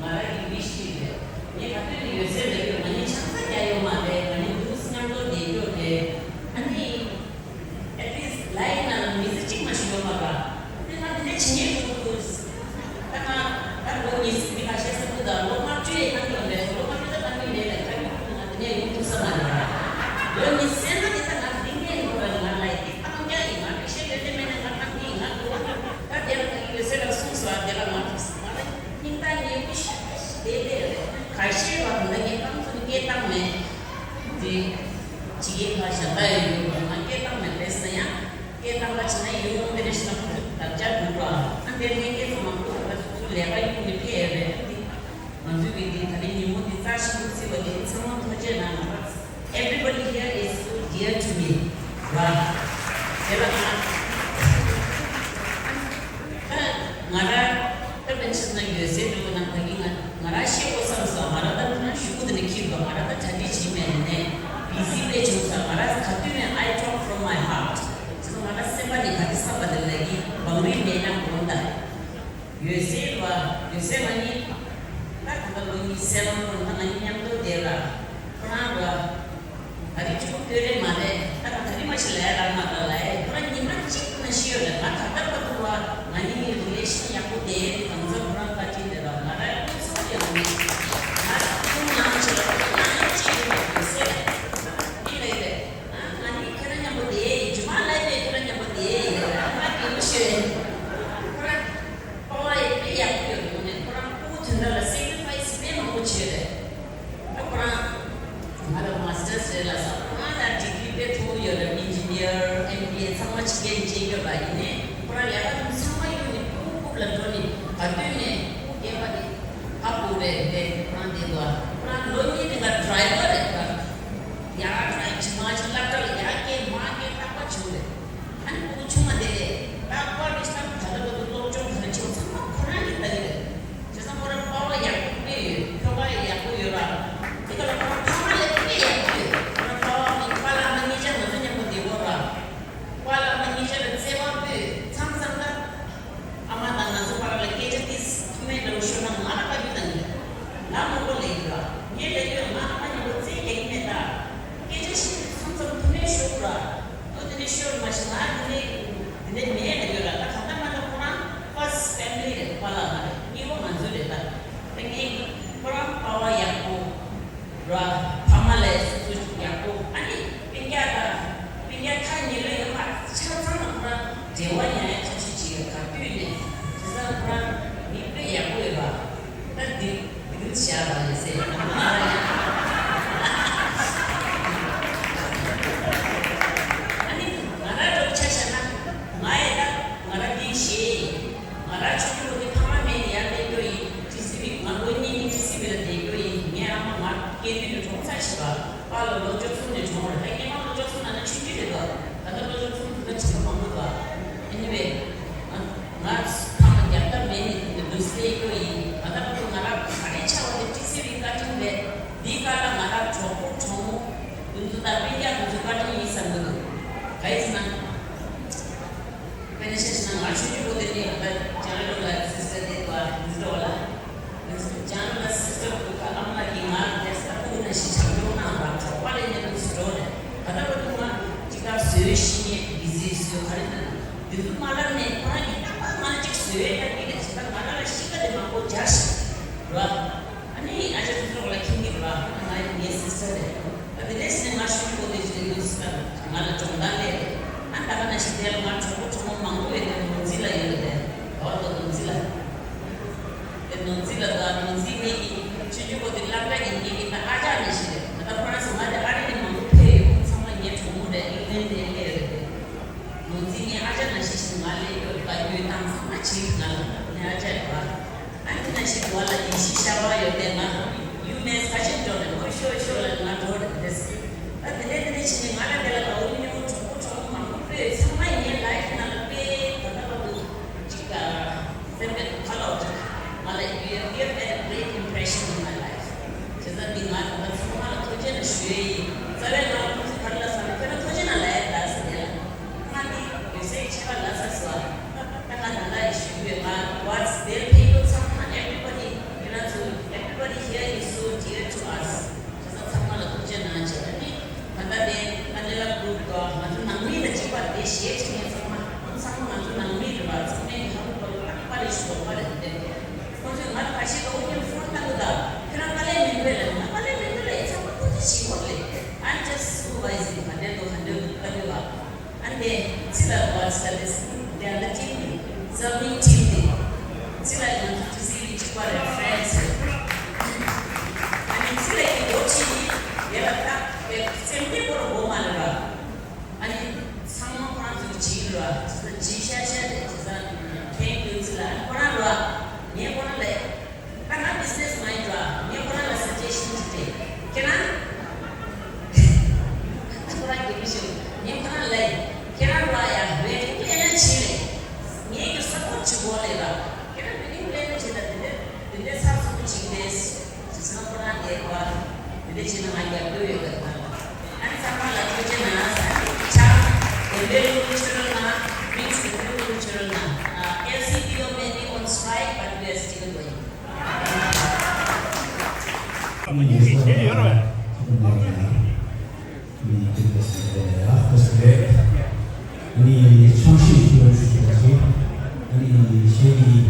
ང་རང་གི་མི་ཞིག་རེད། ངས་ག་དུས་ནས་ཡོད་ཚད་ལ་ཡོད། ང་གཉིས་ཆང་ས་རྒྱག་ཡོད་མ་རེད། ང་གཉིས་འདུག་མཉམ་དུ་བསྡད་རྒྱུ་རེད། ཨ་ནི། At least ལའི་ནང་མི་ཚེ་གཅིག་མ་ཞིག་ཡོད་མ་རེད། དེ་ང་དེ་འདྲ་བྱེད་ཉེན་འདུག་ད་ང་ད་ལོ་ཉི་ཤུ་མི་ཁ་ཤས་སུ་ད་ལོ་ལྔ་བཅུ་ཡས་གཏང་གི་ཡོད་རེད། ལོ་ལྔ་བཅུ་ད་གཏང་གི་མེད་ལ། ད་ཡོད་ན་ང་དེ་ནས་ཡོང་ཐུབ་ས་མ་རེད། ལོ་ཉི་ཤུ་ཟེར་ན་དེ་ད་ང་འདི་ངས་ཡོང་ར། ང་ལའི་དེ་གཏང་རྒྱ་ཡིན། ང་འགྲིག་ཤེས་ཡོད་དེ་མེད་ན་ང་གཏང་གི་ཡིན། ང་འདུག་ད་དེ་ལ་ད་ཡོད་ཟེར་ལ་གསུངས་སོང་། དེ་ལ་ང་ང་ལ་སྙིང་གཏམ་ཉེ་པོ་ཞིག་དེ་དེ་རེད། ཁ་ཤས་བ་དེ་འདྲ་ངས་གཏང་ཚུལ་སྐད་བཏང་མེད། དེ་ཇི་གེ་ཁ་ཤ་ད་ཡོད་ཡོད་པ་ང་སྐད་བཏང་མེད། རེད་ཟེར་ཡང་སྐད་བཏང་པ་བྱས་ན་ཡོང་དེ་རེ་ཞིག་ན་ཁོ་ཚོ་དར་ཆ་འགྲུབ་པ། ཨ་འདིར་ངས་སྐད་ཚོ་མང་པོ་ད་སོ་སོ་ལས་ཀ་ཡོང་ནས་ཕེབས་ཡོད་རེད། ཨ་འདི་ང་ཚོའི་གི་འདི་ད་རིང་ཉིན་མོ་འདི་རྩ་ཞིག་ཏུ་བརྩིས་པ་དེ་ཚང་མ་ཐུགས་རྗེ་གནང་། Everybody here is so dear to me. ར། དེ་ལ་ང་ང་ར་ད་པན་ཆེན་ན་ཡོད་ཟེར་འགྲོ་གི་ན། ད་གི་ང་ང་ར་ཤེས་གོ་བསམ་སོང་། ང་ར་ད་ང་ཤུ་གུ་དེ་ནས་ཁྱེར་དགོས། ང་ར་ད་གྲ་སྒྲིག་བྱེད་མེད་ནས་བི་ཟི་དཔེ་བྱུང་སོང་། ང་ར་ག་དུས་ནས་I talk from my heart. ཅི་སོང་ང་ར་སེམས་པ་ནས་ག་དེ་བསམ་པ་དེ་ལ་གི་བང་རིམ་མེད་ན་དགོངས་དག་ཡོད་ཟེར་བ། ཡོད་ཟེར་ང་གཉིས་ད་ད་ལྟ་ལོ་གཉིས་སེ་ལོན་ཁོང་ད་ང་གཉིས་མཉམ་དུ་བསྡད་ལ་ཁོ་རང་ར། ད་རེས་ཕྲུ་གུ་སྟོད་རེད་མ་རེད། ད་ང་ད་རེས་མ་ཞིག་ལས་རག་མ་རག་ལས་ཁོ་རང་ཉི་མ་གཅིག་ན་ཤི་ཡོད་རེད། ང་ད་ལྟ་བར་དུ་བ་ང་གཉིས་ཀྱི་རི་ལེ་ཤན་ཡག་པོ་དེ་རེད། གང་ཟག་ཁོ་རང་བཀའ་དྲིན་རེད་ར། ང་ར་ཁོ་ཚོ་ཡང་མེད། ང་ཁོང་ནང་ཆེ་ལ་ཁོང་ནང་ཡང་ཆེ་ཡོད་རེད་ཟེར། ཡིན་རེད་རེད། ང་གཉིས་ཁྱེད་རང་མཉམ་པོ་བསྡད་ཡིན། ཇུ་མ་ལས་པས་ཁྱེད་རང་མཉམ་པོ་བསྡད་ཡིན། ང་གི་མི་ཤེས་རེད། ཁོ་རང་པ་ཝ་ཡི་དཔེ་ཡག་པོ་ཡོད་རེད། ཁོ་རང་ཁོ་དོན་དག་ལ་སེ་ཀ་རི་ཕ་ཡི་སི་དཔེ་མང་པོ་བྱས་རེད། ད་ཁོ་རང་ང་ལ་མ་སི་ཊར་སི་རེད་ལ་ས། ཁོ་རང་ལ་ཌི་གི་རི་དཔེ་མཐོ་པོ་ཡོད་རེད། ཨིན་ཇི་ནི་ཡར་ཨེམ་བི་ཨེ་ཚང་མ་ཕྱི་རྒྱལ་ནས་བྱེད་ཡོད་པ་ཡིན་ནའི་ཁོ་རང་ལས་ཀ་དང་ཚང་མ་གཡུག་ནས་ཁོ་རྐུབ་ལ་འགྲོ་ནས་ག་དུས་ནས་ཁོ་སྐྱེས་པ་དེ་ཧ་གོ་རེད་དེ། ཁོ་རང་དེ་དུས་ཁོ་རང་ལོ་གཉིས་དེ་ག་ཌི་རའི་ཝར་རེད། ཁོ་རང་ཡར་ཌི་རའི་ཝར་ཕྱི་མ་ཕྱི་སློབ་གྲྭ་ལ་ཡར་སྐྱེལ་མར་སྐྱེལ་རྟག་པར་བྱུང་རེད། ཨ་ནི་ཁོ་ཆུང་མ་དེ་ལས་ད་ཀོ་ལེཇ་དང་ད་ལྟ་བར་དུ་སློབ་སྦྱོང་ག་རེ་བྱུང་ཚང་མ་ཁོ་རང་གིས་ལྟ་གི་རེད། བྱས་ཙང་ཁོ་རང་པ་ཝ་ཡག་པོ་དཔེ་ཡོད། ཁྱོ་ག་ཡག་པོ་ཡོད་ར། དེ་ག་ལ་ཁོ་རང་ཕ་མ་ལས་དཔེ་ཡག་པོ་ཡོད། ཁོ་རང་པ་ཕ་མ་པཱ་ལགས་ཨ་མ་གཉིས་ཆ་ང་ཚོ་མཉམ་པོ་བསྡད་ཡོད་ར། པཱ་ལགས་ཨ་མ་གཉིས་ཆ་ལ་བརྩེ་བ་དཔེ་ཡོད། མཚམས་མཚམས་ད་ཨ་མ་དང་ང་ཚོ་བར་ལ་སྐད་ཆ་དེ་ཐུག་མེད་འདྲ་བོ་ཤོར་ན་ང་ལ་བཀའ་བཀྱོན་གཏང་གི་རེད། ང་མང་པོ་ལབ་ཡོད་ར། ངས་ལབ་ཡོད། ང་ཨ་མ་མཉམ་པོ་རྩེད་རྒྱག་གི་མེད་ད། སྐད་ཆ་བཤད་དུས་མཚམས་མཚམས་ཐུག་མེད་ཤོར་ར། ཨོ་དེ་ནས་ཤོར་མ་ཤི་ང་དེ་ནས་དེ་ནས་མེད་ལ་ཡོད་ར། ད་གང་ལྟར་མ་ལྟར་ཁོ་རང་first family རེད། པཱ་ལགས་ང་རེད། གཉིས་པ་ང་ཚོ་རེད། ད་དེ་ངས་ཁོ་རང་པ་ཝ་ཡག་པོ་ར། ཕ་མ་ལས་སོ་སོ་ཡག་པོ། ཨ་ནི་སྤུན་ཀྱག་དང་སྤུན་ཀྱག་ཐག་ཉེ་ལོས་ཡོད་པ་ཆ་ཚང་ལ་ཁོ་རང་འབྲེལ་བ་ཡང་ཡང་ཐབས་ཤེས་བྱེད་ཡོད། ག་དུས་ནས་བྱས་ཙང་ཁོ་རང་མི་དཔེ་ཡག་པོ་ཡོད་པ། ད་འདི་འདི་བྱས་པ་ཡིན་ཟེར། ཨ་ནི་ང་རང་འདྲ་པོ་ཆ་བཞག་ན་ང་ཡི་ད་ང་རང་འདི་ཤེས་ཡིན། ང་རང་ཆུང་ཆུང་ལོ་ནས་ཕ་མ་མེད་ནས་ཡར་སླེབས་རྒྱུ་ཡིན། ཊི་སི་ཝི་ང་ལོ་གཉིས་ནས་ཊི་སི་ཝི་ལ་བསྡད་རྒྱུ་ཡིན། ངའི་ཨ་མ་ང་སྐྱེས་དུས་ནས་གྲོངས་ཚར་ཤག་པ་ལགས་ལོ་བཅུ་གསུམ་ནས་གྲོངས་རེད། ད་སྔོན་མ་ལོ་བཅུ་གསུམ་ལབ་ན་ཆུང་ཆུང་རེད་དོ། ད་ལྟ་ལོ་བཅུ་གསུམ་དུས་ད་བྱིས་པ་མང་པོ་འདུག Anyway ང་ཕ་མ་རྒྱབ་ལྟ་མེད་ནས་དེ་འདྲ་སླེབས་རྒྱུ་ཡིན། ད་ལྟ་བར་དུ་ང་རང་ག་རེ་ཆགས་པ་དེ་ཊི་སི་ཝི་བཀའ་དྲིན་རེད། འདིའི་སྐབས་ལ་ང་རང་གྲོགས་པོ་གྲོགས་མོ་དེ་ཚོ་དང་སྤུན་ཀྱག་དེ་ཚོའི་བཀའ་དྲིན་ཡིན་བསམ་གྱི་འདུག་ག་རེ་ཟེར་ན། དཔེར་ན་ཆ་བཞག་ན་ང་ཆུང་ཆུང་པོ་དེ་ནས་ང་ད་ལྕང་ལོ་ལ་སི་སི་ཊར་དེ་དུས་འདི་འདྲ་བ་ལ། ལྕང་ལོ་ལ་སི་སི་ཊར་གུ་ཁ་ཨ་མ་ལགས་ཀྱིས་ང་དེ་ས་ཁུག་ན་ཞིག་བྱམས་སྐྱོང་གནང་བ་གྲོགས་པ་ལས་ཉེ་དུས་སུ་འགྲོ་རེད། ད་ལྟ་བར་དུ་ང་ཅིག་ད་བཟོས་ཤི་ཉེ་བི་ཟི་བཟོས་ག་རེ་འདུག་ན་དེ་ཚོ་མ་ལབ་ནས་ཁོ་རང་གིས་རྟག་པར་ང་ལ་ཅིག་བཟོས་ད་གི་རེད། ད་ང་རང་ལ་གཤིས་ཀ་དེ་མང་པོ་སྦྱར་ཤག་ར། ཨ་ནི་ཨ་ཅག་ཚོ་ཚོ་ལ་ཁྱིམ་གྱི་ར་ང་ངའི་སི་སི་ཊར་རེད། ཨ་དེ་ནས་ནི་ང་ཤུ་གོ་དེ་ཅི་དེ་ཡོད་སི་ཀ་ང་ལ་སྦྱོང་བརྡར་སླེབས། ཨ་ད་ག་ན་ཞིག་དེ་ལ་ང་གྲོགས་པོ་གྲོགས་མོ་མང་པོ་ཡོད་དེ་ནོར་འཛིན་ལ་ཡོད་རེད། དེ་ག་བར་དུ་ནོར་འཛིན་ལ་དེ་ནོར་འཛིན་ལ་ད་ནོར་འཛིན་ངེད་ཀྱི་ཆུང་ཆུང་གོ་དེ་སློབ་གྲྭ་གི་ངེད་ཀྱི་ད་ཨ་ཅག་ནི་ཞིག་རེད། ང་ད་ཁོ་རང་ཚོ་ང་དེ་ཨ་རི་ནས་མང་པོ་ཕེབས་ཡོད། ཁོང་ཚང་མ་ངའི་གྲོགས་མོ་རེད། ཨིང་ལན་ནས་སླེབས་རེད། དེ་ནོར་འཛིན་ངའི་ཨ་ཅག་ནང་བཞིན་ཞིག་ང་སླེབས་ཡོད་ད། ཡོད་དང་ཚང་མ་བྱེད་ང་ལ་ངའི་ཨ་ཅག་ཡོད་པ། ཨ་ནི་ན་ཞིག་བ་ལ་ཡིན་ཤི་ཤ་བ་ཡོད་དེ་ང་ཡུ་མེས་ཁ་ཆེམས་འགྲོ་ནས་ཁོ་ཤོ་ཤོ་ལ་ང་འགྲོ་རེད་དེ། ད་དེ་ནས་དེ་ནས་ཕྱིན་ནས་ང་ལ་དེ་ལ་ད་འུ་མི་ཉུང་གྲོགས་པོ་གྲོགས་མོ་མང་པོ་སྤོས་ཚང་མ་ཡིན་ངའི་ལའིཕ་ནང་ལ་དཔེ་ད་ལྟ་བར་དུ་ཅིག་སེམས་པའི་ཁ་ལོག་ཅིག་ང་ལ་you have made a great impression in my life. བྱས་ཙང་འདི་ང་ད་ལྟ་ ཞུ་བ་མ་རེད་དེ། ཁོ་ཚོས་ང་ཁ་ཤས་ཀྱིས་ཨོ་ཡ་ཕོན་བཏང་གི་འདུག་ཁྱེད་རང་དཀའ་ལས་མི་འདུག་ལབ། ང་དཀའ་ལས་མི་འདུག་ལབ། ཡིན་ཙང་ཁོ་ཐུགས་རྗེ་ཆེ་ཁོ་ལབ། I'm just supervising ག་འདྲས་འདུག་ག་འདྲས་འདུག་ལྟ་གི་བ། ཨ་ནི་ཚི་ལ་བ་ཚི་ལ་དེ་སི་དེ་ཨ་ད་ཊིམ་དེ་སབ་མིཊ་ཊིམ་དེ་ཚི་ལ་ང་ཚོ་ཊི་སི་ཝི་གཅིག་པ་རེད། ཕྲེན་ཌི་སི་རེད། ཨ་ནི་ཚི་ལ་གི་འགོ་ཁྲིད་དེ་དེ་ལ་ད་དེ་སེམས་བདེ་པོ་རུ་འགོ་མ་རེད་བ། ཨ་ནི་ཚང་མ་ཁོ་རང་ཚོའི་ཇི་རུ་ཨ་ཇི་ཤ་ཤ་རེད། ཇི་ས་ཐེངས་ཡོད་ཚུལ་ཨ་ནི་ཁོ་རང་རུ་ཨ་ངས་ཁོ་རང་ལ་ཨ་ང་བི་ཛི་ནེ་སི་མ་ཡིན་རུ་ཨ་ངས་ཁོ་རང་ལ་སི་ཇེ་ཤན་ཅིག་སྤྲད། ཁྱེད་རང་ཁོ་རང་གི་མི་ཞིག་ངས་ཁོ་རང་ལ་ཁྱེད་རང་རུ་ཨ་ཡ་ཝེ་ཌིང་པི་ལེ་ནར་བྱེད་ལས་ངས་ཀྱི་སབ་པོར་ཊི་བྱེད་དགོས་ལས་ར། ཁྱེད་རང་ཝེ་ཌིང་པི་ལེ་ནར་བྱེད་ད་དེ་འདྲ་དེ་འདྲ་ཚགས་ཚུད་པོ་བྱེད་ཀྱི་རེད། ཇི་སྣང་ཁོ་རང་དེ་བ། དེ་འདྲ་བྱས་ན་ང་རྒྱབ་སྐྱོར་ཡོད་པ་དང་། ཨ་ནི་ཚང་མ་ལ་ཐུགས་རྗེ་གནང་། ཨ་ནི་ཆ་དེ་འདྲའི་ལུགས་ཆུ་རོལ་ན་མིག་སི་དེ་འདྲའི་ལུགས་ཆུ་རོལ་ན། ཨ། ཨེལ་སི་པི་ཨོ་may be on strike, but we are still going. ཨ་ནི་ཡིན་ཟེར་ཡོད་རེད། མི་ཡི་དེ་འདྲ་ཟེར་ཡ་ཁོ་སི་རེད། ཨ་ནི་ཆང་ཤས་ཤིག་ཡོད་ཞུ་ཞུ་བ་ཞིག་ཨ་ནི་གཞན་གྱིས་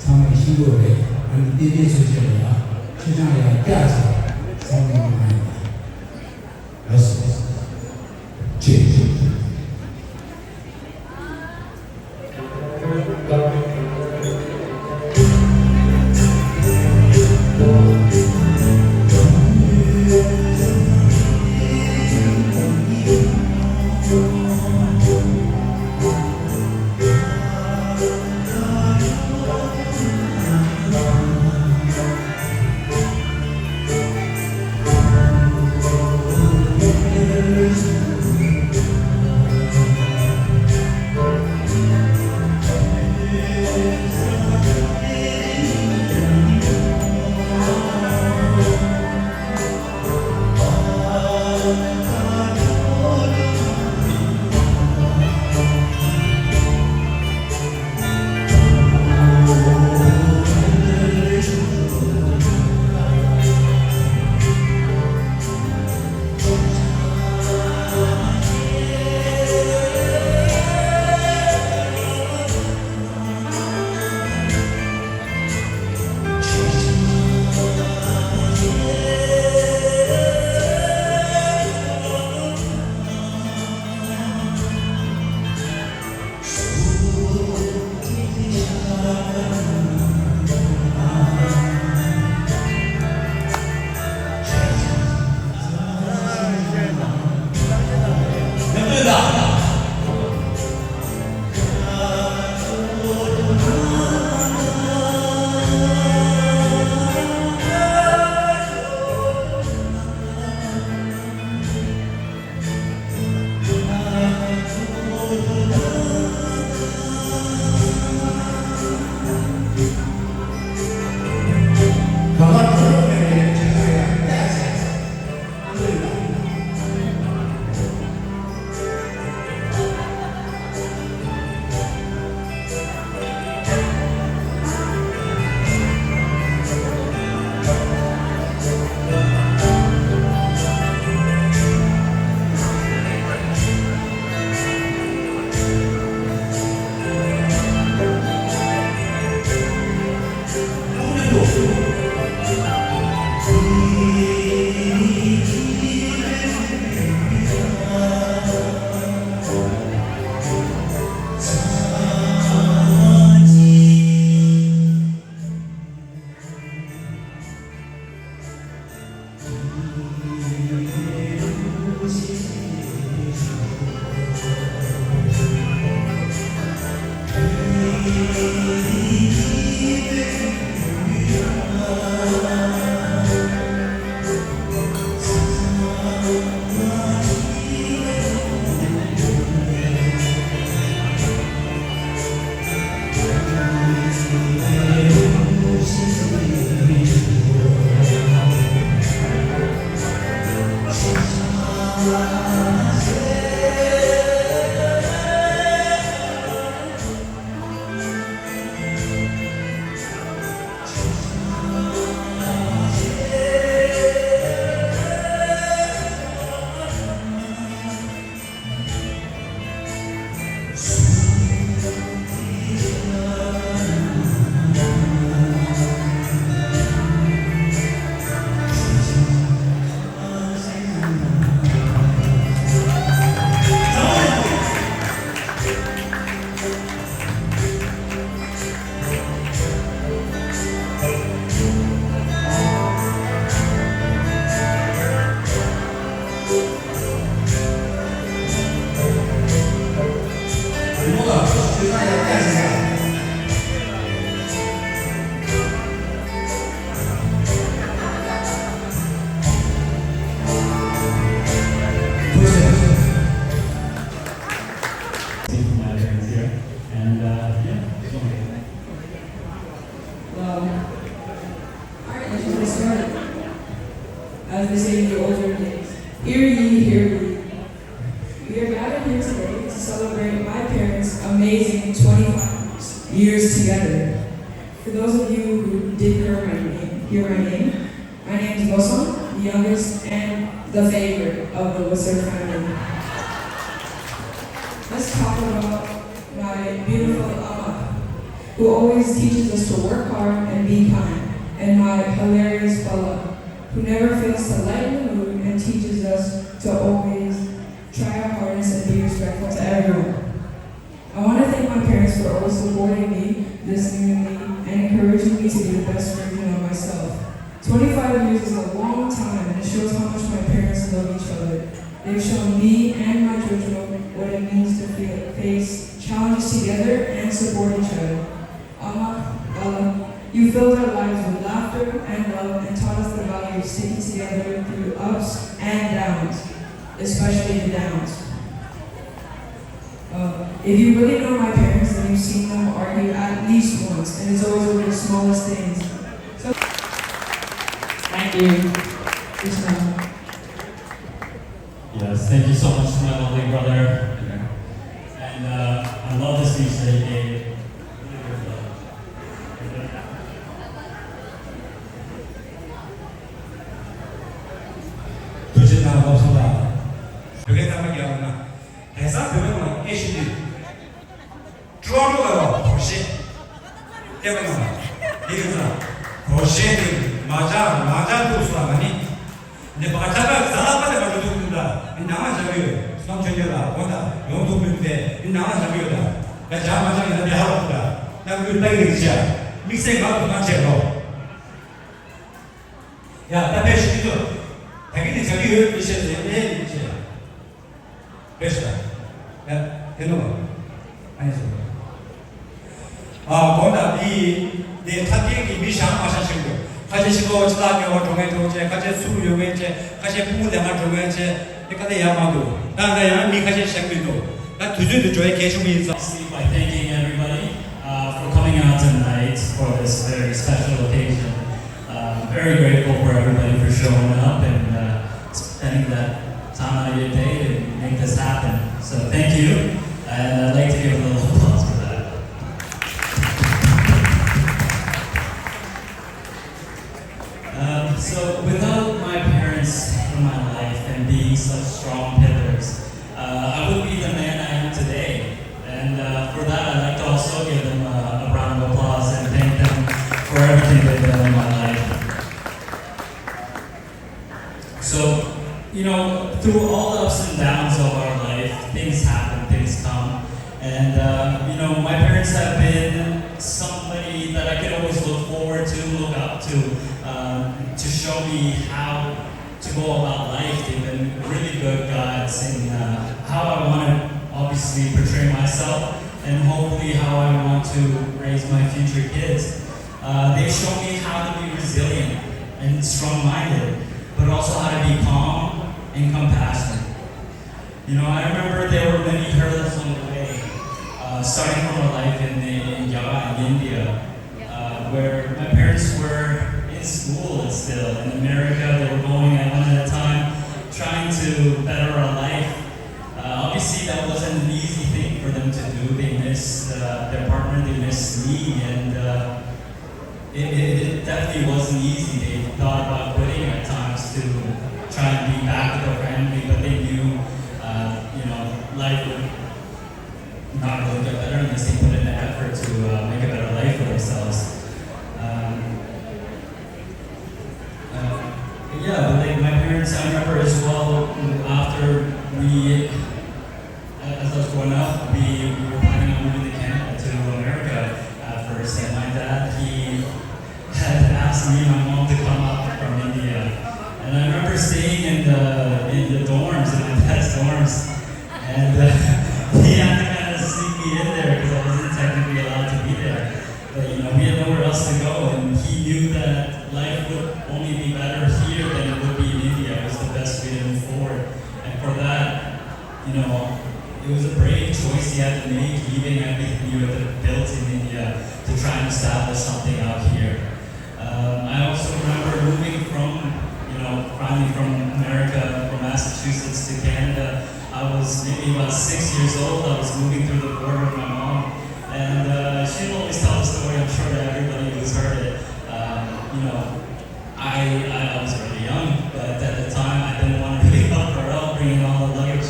ཚང་མས་ཤེས་དགོས་རེད། ཨ་ནི་ཏན་ཏན་ཚོད་ཆེན་ལ་ཡ་ཆེ་ཆང་ཡ་སྐྱག་ཟེར་ཚང་མས་མ་ཡིན་པ་ལ་སོ་ཆེ་ཆེ། My parents here, and uh, yeah, so. Well, all right, let's just get started. As they say in the older days, hear ye, hear ye. We are gathered here today to celebrate my parents' amazing twenty-five years together. For those of you who didn't hear my name, hear my name, my name is Boson, the youngest and the favorite of the Wasser family. Let's talk about my beautiful Ama, who always teaches us to work hard and be kind, and my hilarious Bala, who never fails to lighten the mood and teaches us to always try our hardest and be respectful to everyone. I want to thank my parents for always supporting me, listening to me, and encouraging me to be the best version of myself. Twenty-five years is a long time, and it shows how much my parents love each other. They've shown me and my children what it means to feel, face challenges together and support each other. Ama, Bala, you filled our lives with laughter and love and taught us the value of sticking together through ups and downs, especially the downs. Uh, if you really know my parents, then you've seen them argue at least once, and it's always over the smallest things. So, thank you. Good to know. Yes, thank you so much to my lovely brother. And uh, I love the speech that he gave. ཐུགས་རྗེ་གནང་། ལགས་སོ། ལགས། བོད་སྐད་ཐ་མ་རྒྱག་ན། དེང་སང་བོད་པའི་ནང་སྐད་ཤེས་ཀྱི། ཀྲུང་ལུགས་ལ་བ་གོ་ཤེས། ལྟད་མོ་ནང་། དེ་ཡིན་ཙང་། གོ་ཤེས་དེ་མ་བྱ་མ་བྱ་འདུག་སོ་ལ་ནི། ནི་བ་ཆ་ཀ་ཟ་ལ་པ་དེ་མ་འགྲོ་འདུག་ད། མི་ནང་ལ་བཞག་ཡོད། སོང་ཆོས་ཆོས་ལ་གོ་ད་ཡོང་འདུག་མི་དེ་མི་ནང་ལ་བཞག་ཡོད་ད། ད་བྱ་མ་བྱ་ཡིན་ན་དེ་ཧ་ལོ་ད། ད་ཀུན་ལྟ་ཡི་རིགས་བྱ། དམིགས་བསལ་ང་དུ་ནང་བྱས་ལོ། ཡ་ད་ཕེབས་ཤིག་གི་འདུག་ད་གིན་ནི་བྱ་གི་ཡོད་མི་ཤེས་ཟེར་ཨེ་མི་ཤེས། བེ་ཤ། ཡ། དེ་ནོ། ཨ་ནི་སོ། ཨ་གོང་དག་འདི། འདི་ཁ་སྐད་ཀྱི་མི་ཤང་མ་ཤང་ཤིང་དུ། ཁ་ཆེ་ཤི་ལོ་ཅི་ལ་ངེ་བ་འགྲོ་ངེ་འགྲོ་ཆེ། ཁ་ཆེ་ཚུར་ཡོང་ངེ་ཆེ། ཁ་ཆེ་སྤུ་ལས་ང་འགྲོ་ངེ་ཆེ། འདི་ཁ་ལེ་ཡ་མ་འདུག་ད་ད་ཡང་མི་ཁ་ཆེ་ཤང་མི་འདུག་ད་དུས་ཚོད་དུ་འགྲོ་ཡ་གལ་ཆུང་མི་ཡིན་ཙང་། By thanking everybody uh, for coming out tonight for this very special occasion. Uh, I'm very grateful for everybody for showing up and uh, spending that time out of your day to make this happen. So thank you, and I'd like to give a little applause for that. Um, so without my parents in my life and being such strong pillars, uh, I wouldn't be the man I am today. And uh, for that, I'd like to also give them a, a round of applause and thank them for everything they've done in my life. So, you know, through all the ups and downs of our life, things happen, things come. And, uh, you know, my parents have been somebody that I could always look forward to, look up to, um, to show me how to go about life. They've been really good guides in uh, how I want to obviously portray myself and hopefully how I want to raise my future kids. Uh, they show me how to be resilient and strong minded, but also how to be calm and compassionate. You know, I remember there were many hurdles on the way, uh, starting from a life in, in Java, in India, uh, where my parents were in school still. In America, they were going at one at a time, trying to better our life. Uh, obviously, that wasn't an easy thing for them to do. They missed uh, their partner, they missed me, and uh, it, it, it definitely wasn't easy. They thought about quitting at times to try and be back with their family, but they knew, uh, you know, life would not really get better unless they put in the effort to uh, make a better life for themselves. Um, uh, yeah, but like my parents, I remember as well after we, as I was growing up, we, we were planning on moving to Canada, to America at first, and my dad, he had asked me and my mom to come up from India. And I remember staying in the in the dorms, in my dad's dorms, and uh, he had to kind of sneak me in there because I was Leaving everything you had built in India to try and establish something out here. Um, I also remember moving from, you know, finally from America, from Massachusetts to Canada. I was maybe about six years old. I was moving through the border with my mom. And uh, she'll always tell the story, I'm sure, to everybody who's heard it. Um, you know, I, I was really young, but at the time I didn't want to really help her out bringing all the luggage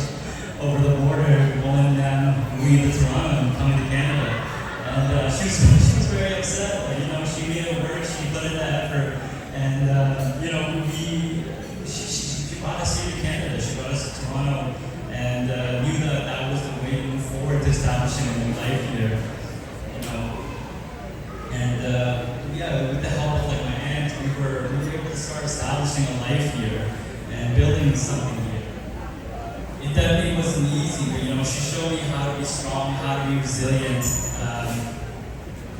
over the border, going down Wee to Toronto and coming to Canada. And uh, she, was, she was very upset, but you know, she made it work, she put in the effort, and uh, you know, we, she, she, she brought us here to Canada, she brought us to Toronto, and uh, knew that that was the way to move forward to establishing a new life here. You know, and uh, yeah, with the help of like my aunt, we were we were able to start establishing a life here and building something here. It definitely wasn't easy, but you know, she showed me how to be strong, how to be resilient. Um,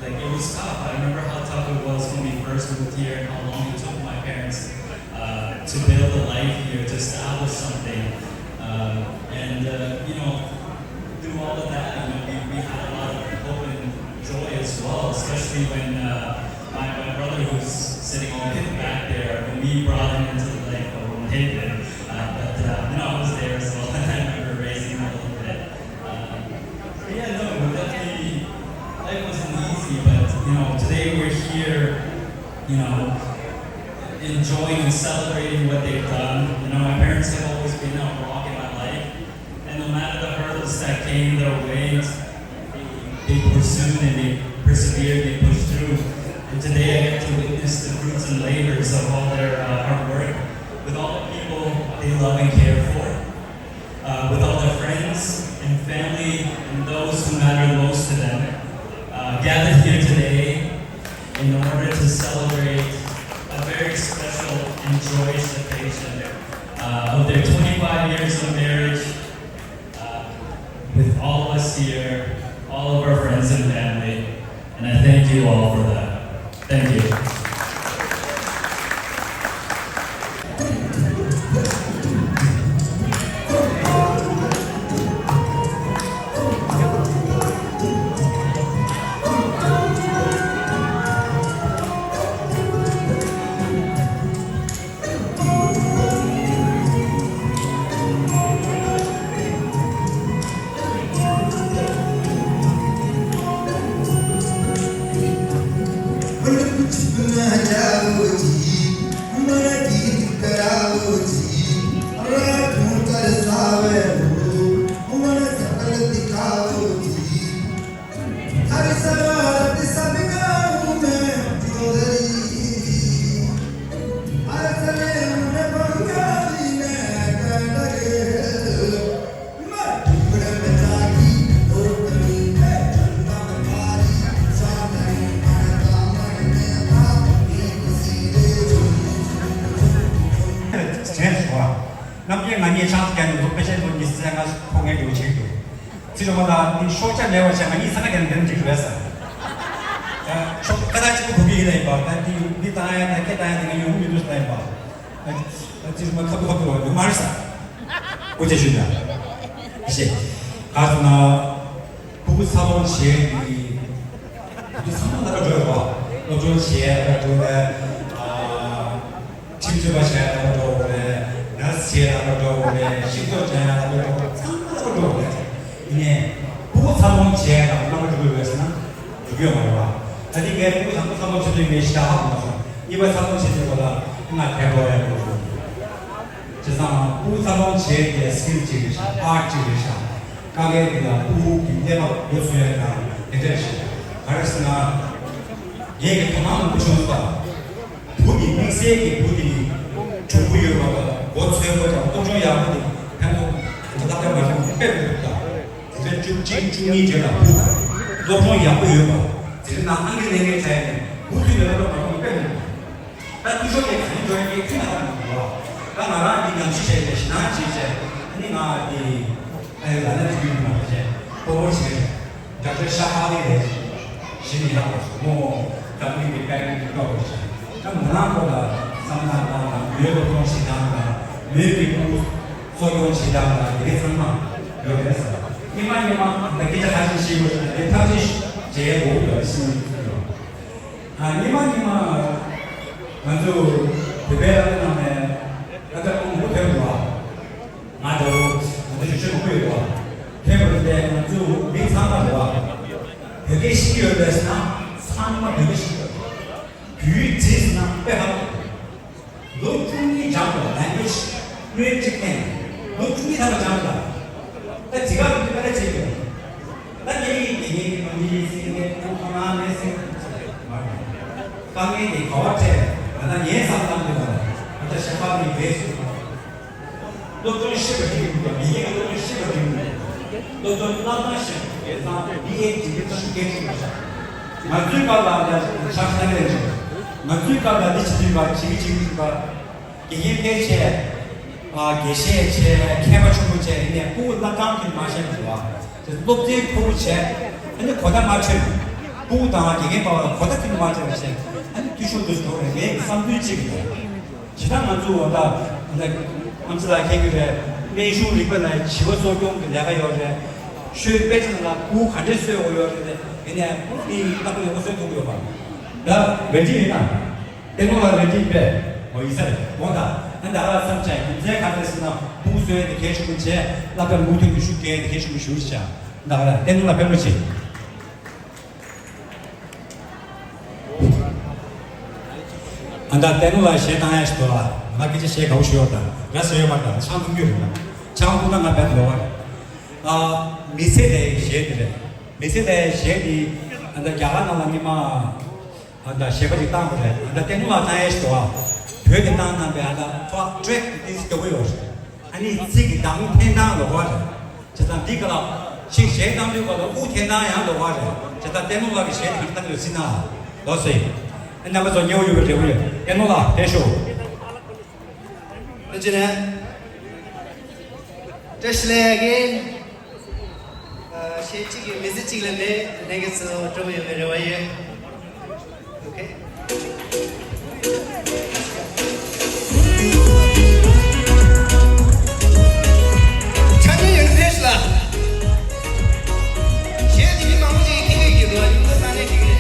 like it was tough. I remember how tough it was when we first moved here and how long it took my parents uh, to build a life here, to establish something. Um, and uh, you know, through all of that, you know, we, we had a lot of hope and joy as well, especially when uh, my, my brother, who's sitting all the way back there, when we brought him into the life of Windhaven, uh, but uh, you know, I was there as well, and I remember raising him a little bit. Um, but yeah, no, definitely, life wasn't easy, but you know, today we're here, you know, enjoying and celebrating what they've done. You know, my parents have always been a rock in my life. And no matter the hurdles that came their way, they pursued and they persevered, they pushed through. And today I get to witness the fruits and labors of all their uh, hard work with all the people they love and care for, uh, with all their friends and family and those who matter most to them, uh, gathered here today in order to celebrate a very special and joyous occasion uh, of their twenty-five years of marriage, uh, with all of us here, all of our friends and family, and I thank you all for that. Thank you. དྲན་སོང་བ། རྣམ་རྒྱལ་ང་གཉིས་ཆང་ས་བརྒྱབ་ནས་ལོ་ཕལ་ཆེར་ལོ་ཉི་ཤུ་རྩ་ལྔ་འཁོར་མཁན་འདྲ་བོ་ཅིག་འདུག་ཚེ་རིང་མ་དང་ནི་ཤོག་བྱ་མེད་པ་བྱས་ང་གཉིས་ས་ཁ་རྒྱབ་ནས་འདེམས་འཇིག་རེད་ཟེར། ད་ཤོག་ཁ་བཏགས་གཅིག་པུ་དགོས་ཀྱི་ཡིན་ལབ་ཡིན་པ། ད་དེ་འདི་བཏང་ཡ་དང་ཁེ་བཏང་ཡ་དེ་ང་ཡོང་གི་མི་འདུག་ཟེར་ལབ་ཡིན་པ། ཨ་ཨ་ཚེ་རིང་མ་ཁ་བུ་ཁ་བུ་ཡོང་མ་རེད་ཟེར། སྐུ་ཚེ་ཞུ་ན། ཞེས། ག་ཟེར་ན། ཕྲུ་གུ་འཚར་ལོངས་བྱས་ཏེ། དེ་ཚང་མ་ལ་ཁ་འགྲོ་ཡོད་པ། སློབ་སྦྱོང་བྱས་ལ་ཁ་འགྲོ་བས། ཨ། ཁྲིམས་རྩོད་པ་བྱས་ལ་ཁ་འགྲོ་དགོས་རེད། ནར་སི་བྱས་ལ་ཁ་འགྲོ་དགོས་རེད། ཤིང་ཏོག་ཅན་ལ་ཁ་འགྲོ་དགོས་རེད། ཚང་མ་ལ་ཁ་འགྲོ་དགོས་རེད། ཡིན་ནའི། ཕྲུ་གུ་འཚར་ལོངས་བྱས་ལ་རྣམ་པ་འགྲོ་དགོས་ཡོད་ཟེར་ན། འགྲོ་གི་ཡོད་མ་རེད་པ། ད་དེ་ངས་ཕྲུ་གུ་དང་པོ་འཚར་ལོངས་བྱེད་དུས་ངས་ཞེ་དྲག་ཧ་གོ་མ་སོང་། གཉིས་པ་འཚར་ལོངས་བྱེད་དུས་སྐོར་ལ་ང་དལ་འགྲོ་ཡ་འགྲོ་སོང་། བྱས་ཙང་ཕྲུ་གུ་འཚར་ལོངས་བྱེད་ཡས་སི་ཀིལ་གཅིག་རེད་ཤག་ཨར་ཊི་གཅིག་རེད་ཤག་དཀའ་ངལ་འདི་ལ་ཕྲུ་གུ་གི་ཀླད་པ་འགོ་ཚུགས་ཡས་དང་དེ་འདྲ་རེད་ཤག་ག་རེ་ཟེར་ན། ངས་ཀྱི་དོ་སྣང་མང་པོ་བྱུང་སོང་། བུ་འདི་དམིགས་བསལ་གྱི་བུ་འདི་གྲུང་པོ་ཡོད་པ་དང་མགོ་ཚོས་པོ་དང་སློབ་སྦྱོང་ཡག་པོ་འདི་ཕན་ཐོགས་ད་ལྟ་མ་བྱུང་དཔེ་མི་འདུག་ད། དེ་ཚོ་བཅུ་གཅིག་བཅུ་གཉིས་རྗེས་ལ་བུ་སློབ་སྦྱོང་ཡག་པོ་ཡོད་པ། དེ་རིང་ནང་ཨང་ཀི་ལེན་མཁན་ཆགས་ནས་བུ་ཚོས་ལས་ཀ་མ་བྱུང་དཔེ་མི་འདུག་ད་སྐུ་ཞབས་ཀྱིས་གང་འཇོན་གྱིས་ཁྱོད་ལ་ཧ་མ་གོ། ད་ང་རང་གིས་ཉམས་ཞིབ་བྱས་ཏེ་ཞེད་སྣང་བྱས་བྱས་ཨ་ནི་ང་དེ་ཨ་ཡོད་ལ་ན་དེ་ཡོད་མ་རེད་བྱས་སྤོ་བོ་བྱས་ཌོག་ཊར་ཤ་ཧ་ལི་རེད་གཞི་ནས་ཡག་པོ་སོང་མོ་འཛམ་གླིང་གི་དཔལ་རིས་ཀྱི་སྐྱོ་བོ་བྱས་ད་མོ་རང་ཁོ་ལ་བསམ་བློ་བཏང་དང་མོའི་སློབ་སྦྱོང་བྱེད་སྟངས་དང་མོའི་མི་བུ་གསོ་སྐྱོང་བྱེད་སྟངས་དང་དེ་གའི་ཚང་མ་ཡོད་རེད་ཟེར། ཉི་མ་ཉི་མ་ད་སྐད་ཆ་ཁ་ཤས་བཤད་དགོས་ན་དེ་ཐབས་ཤེས་བྱེད་དགོས་པ་ཞིག་ཡོད། ཨ་ཉི་མ་ཉི་མ་ང་ཚོ་བོད་པའི་ལ་ནང་ནས་ད་ལྟ་ཁོང་མུ་ཐེབས་འདུག་ང་འདྲ་བོ་ང་ཚོ་ཞུ་ཆོས་མང་པོ་ཡོད་པ། ཐེབས་པ་དེ་ང་ཚོ་མི་ཚང་མ་འདུག་བ། བོད་སྐད་ཤེས་ཀྱི་ཡོད་པས་ན་ཚང་མ་བོད་སྐད་ཤེས་ཀྱི་ཡོད། བོད་ཡིག་བྲིས་ཟིན་ན་དཔེ་ཧ་གོ། ལོ་བཅུ་གཉིས་སྦྱངས་པ། language ནོད་ཅིག་ནས་ལོ་བཅུ་གཉིས་ཐམ་པ་སྦྱངས་པ། ད་དེ་ག་དེ་ག་རེ་བྱེད་དགོས། ད་ངས་ཡིན་གྱི་ངས་ཀྱི་མ་ངས་ཡིན་སྲིད་ངས་ཁོང་ཁོང་ང་མེད་སྲིད་མ་རེད། དཀའ་ངལ་དེ་ག་བ་སྤྲད་ང་ད་ངས་བསམ་བློ་འདི་མ་རེད། ང་ད་ཞབས་པ་མི་བས་སྲིད་མ་རེད། སློབ་སྦྱོང་ཤེས་པ་ཡིན་དགོས། མི་སྒེར་གྱི་སློབ་སྦྱོང་ཤེས་པ་ཡིན་དགོས། སློབ་སྦྱོང་བསླབ་སྟངས་ཤེས་དགོས། དེང་སང་བི་ཨེ་ཌི་འདི་ཚོ་སྐད་ཆ་མ་བཤད། ང་ཚོའི་སྐབས་ལ་འདི་ཆ་ཤས་ལས་འཇོག་ང་ཚོའི་སྐབས་ལ་འདི་བྱེད་དུས་པ་བྱེད་ཀྱི་བྱེད་ཀྱི་བྱེད་པ། དགེ་རྒན་ཕལ་ཆེར་ཨ་དགེ་བཤེས་ཆེ་མཁས་པ་ཆེན་པོ་ཆེ་ཡིན་ནས་ཕྲུ་གུ་བསླབ་སྟངས་ཀྱི་མ་ཤེས་པ་འདུག་བ། དེ་སློབ་ཚན་མཐོ་པོ་བྱས་ཨ་ནི་གོ་བརྡ་མ་འཕྲོད། ཕྲུ་གུ་དང་དགེ་རྒན་བར་ལ་གོ་བརྡ་ཁྱོན་ནས་མ་འཕྲོད་པ་བྱས་ཨ་ནི་འཐུས་ཤོར་འདུག་འགྲོ་རེད། ངའི་བསམ་ཚུལ་གཅིག་རེད། ཇི་ལྟར་ང་ཚོ་འོ་ད་ཨམ་ཆི་ལགས་མཁྱེན་གྱི་རེད། སྨན་གཞུང་རིག་པ་ལ་བྱིས་པ་གསོ་སྐྱོང་གི་ལས་ཀ་ཡོད་རེད། ཤོད་དཔེ་ཆ་ལ་ཕྲུ་གུ་ག་འདྲས་གསོ་དགོས་ཡོད་རེད། ཡིན་ནས་ཕྲུ་གུ་མི་ལྟ་བུ་ཡོད་གསོ་ཐུབ་ཀྱི་ཡོད་པ། ད་འབད་བརྩོན་ཡིན་ན། ལྟད་མོ་ལ་རེ་འདུན་པས། འོ་ཡིན་ས་རེད། འོ་ད། ཨ་ད་ག་ལ་བསམ་བྱས་རྒྱུ་མཚན་ག་རེ་ཟེར་ན་ཕྲུ་གུ་གསོ་ཡས་དེ་གལ་ཆེན་པོ་བྱས། བསླབ་གྲྭ་མུ་མཐུད་དུ་ཤུགས་རྒྱག་ཡས་དེ་གལ་ཆེན་པོ་ཞེ་པོ་ཅིག་ཆགས། ད་ག་ལ་ལྟད་མོ་ལ་ཕེབས་རོགས་བྱེད། ཨ་ད་ལྟད་མོ་ལ་གཞས་བཏང་ཡས་ཞིག་འདུག་ལ། ང་སྐད་ཆ་བཤད་དགའ་པོ་ཞིག་ཡོད་ད། ར་ཟེར་ཡོད་མ་རེད་ད། ཆང་འཐུང་རྒྱུ་རེད་ད། ཆང་འཐུང་ན་ང་བད་ལོག་པ་རེད། ཨ་མི་ཚེ་ལས་གཞས་དེ་རེད། མི་ཚེ་ལས་གཞས་དེ་ཨ་ད་རྒྱ་གར་ནང་ལ་སྔོན་མ། ཨ་ད་གཞས་པ་ཅིག་བཏང་བ་རེད། ཨ་ད་ལྟད་མོ་ལ་བཏང་ཡས་ཞིག་འདུག་ཨ། བོད་ཀྱི་བཏང་གནང་པའི་ཨ་ད་ཁོ་ཀྲེག་ཏིས་ལྟ་བུ་ཡོད་རེད། ཨ་ནི་ཚིག་གི་གདངས་འཕེན་སྟངས་ལོགས་པ་རེད། བྱས་ཙང་འདི་ག་ལ་ཞིག་གཞས་བཏང་དུས་ག་ལ་དབུགས་འཐེན་སྟངས་ཡང་ལོགས་པ་རེད། བྱས་ཙང་ལྟད་མོ་ལགས་ཀྱི་གཞས་དེ་ག་འདྲ་བཏང་གི་ཡོད་ཟེར་ན། ལགས་སེ། ཨ་རྣམ་པ་ཚོ་མཉེས་པོ་ཡོད་པའི་འབྲས་བུ་ཡོད། ལྟད་མོ་ལགས་ཕེབས་ཤོག་ཨ་ཅེ་ནས། བཀྲ་ཤིས་བདེ་ལེགས། ཨ་གཞས་གཅིག་གི་མི་ཚེ་གཅིག་ལས་མེད། ལྷན་རྒྱས་ཚོ་སྤྲོ་པོ་ཡོད་པའི་རེ་བ་ཡོད། ཨོ་ཁེ། ཆ་མཉམ་ཡོད་ན་ཕེབས་ཤོག་ལ། གཞས་འདི་མི་མང་པོ་ཅིག་གིས་མཁྱེན་གྱི་ཡོད་ཀྱི་འདུག་ཨ་ནི་ཁོ་ས་གནས་འགྲིག་རེད།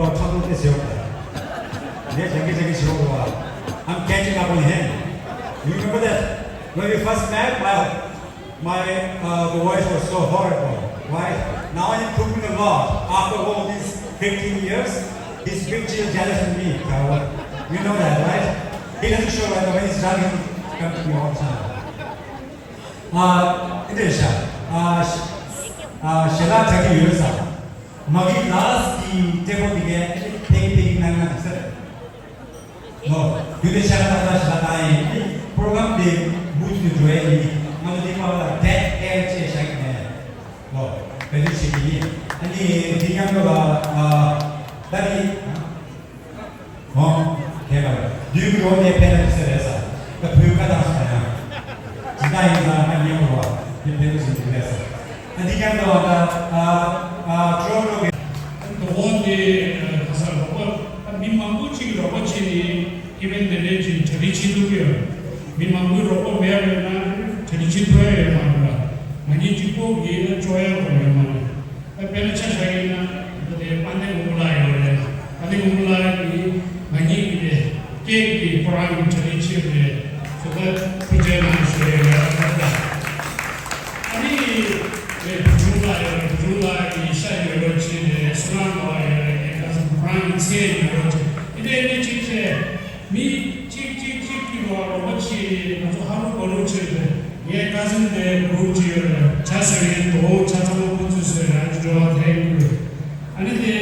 ཁྲག་འཐུང་ཏེ་བྱེད་འོང་ད། ངས་སྦྱང་གི་སྦྱང་གི་བྱེད་འོང་བ། I'm catching up on him. You remember that? When we first met, my, my, uh, the voice was so horrible, right? Now I'm improving a lot. After all these fifteen years, he's fifteen years jealous of me, Taiwan. You know that, right? He doesn't show right away, he's running, come to me all the time. ཨ། འདི་འདྲ་ཤག་ཨ། ཞལ་ལག་ཆགས་ཀྱི་ཡོད་ས། མ་གི་ལཱས་ཀྱི་ཊེ་བལ་དེ་གའི་ཕེག་ཕེག་གནང་ན་འདུག་ས་རེད། ཨོ། དུས་དེ་ཤ་ཁ་ཏག་ཏག་ཞལ་ལག་བཏང་ཡིན། པོ་རོ་གྷ་རམ་དེ་མུ་མཐུད་འགྲོ་ཡ་ཡིན། ང་ཚོ་དེ་པར་ལ་ཌེཌ་ཨེར་ཅེས་བཞག་གི་མེད། ཨོ། བེད་སྤྱོད་བྱེད་ཀྱི་ཡིན། ཨ་ནི་དེ་མཉམ་དུ་ལ་ཨ། ད་ནི། ཨོ། ཁྱེད་ལ་དུས་ཀྱི་འོག་ནས་ཕན་ཐོགས་ཟེར་རེད་ས། ད་བོད་ཁ་བཏང་ས་ཡང་། ཇི་ལྟར་ཡིན་ན་ང་ཉན་པོ་བ་ནི་ཕན་ཐོགས་ཟིན་གྱི་རེད་ས། ཨ་འདི་ཀྱང་ད་བ་ད་ཨ་ཨ་ཊོ་རོན་ཊོ་གི། དོ་དགོང་དེ་ག་ས་རོགས་པ་ད་མི་མང་པོ་ཅིག་རོགས་པ་བྱས་ནས་ཨི་ཝེན་ཊི་དེ་འདྲའི་ཅིག་གྲ་སྒྲིག་བྱེད་ཐུབ་ཀྱི་ཡོད། མི་མང་པོའི་རོགས་པ་མེད་པ་ཡོད་ན་གྲ་སྒྲིག་བྱེད་ཐུབ་ཡ་ཡོད་མ་རེད་པ། ང་གཉིས་གཅིག་པོ་གིས་ན་ཅོག་ཡག་པོ་ཡོད་མ་རེད། ད་དཔེར་ན་ཆ་བཞག་ཡིན་ན་ད་ལྟའི་དཔལ་ལྡན་མགོན་པོ་ལགས་ཡོད་རེད། དཔལ་ལྡན་མགོན་པོ་ལགས་ཀྱིས་ང་གཉིས་ཀྱི་དེ་སྐད་ཀྱི་ཁོ་རང་གི་གྲ་སྒྲིག་བྱས་རེད། ཚོད་ལྟ་ཐུགས་རྗེ་གནང་ཞུ་ཡ་ཡོད་རེད། ཨ་ནི་རེད། བུ་ཆུང་ལགས་ཡོད་རེད། བུ་ཆུང་ལགས་ཀྱིས་ཤ་ཉོ་རོགས་བྱས་རེད། བསོད་ནམས་ལགས་ཡོད་རེད། ངས་ཁ་སང་ཁོ་རང་གི་ཚལ་ཉོ་རོགས་བྱས། འདི་འདྲའི་གནས་ཆེན་བྱས། མི་གཅིག་གཅིག་གཅིག་གིས་རོགས་པ་བྱེད། ང་ཚོ་ཧ་རུ་གོ་རུ་བྱེད་དེ། ངའི་ཀ་ཟིན་དེ་གུ་རུབ་ཅིག་ཡོད་རེད། ཇ་བཟོ་མཁན་དོ་ཇ་ཚང་མ་ཁོ་ཚོས་བཟོས་རེད། ཨ་ཅེ་འགྲོ་བ་དེ་ཡིན་དགོས། ཨ་ནི་དེ་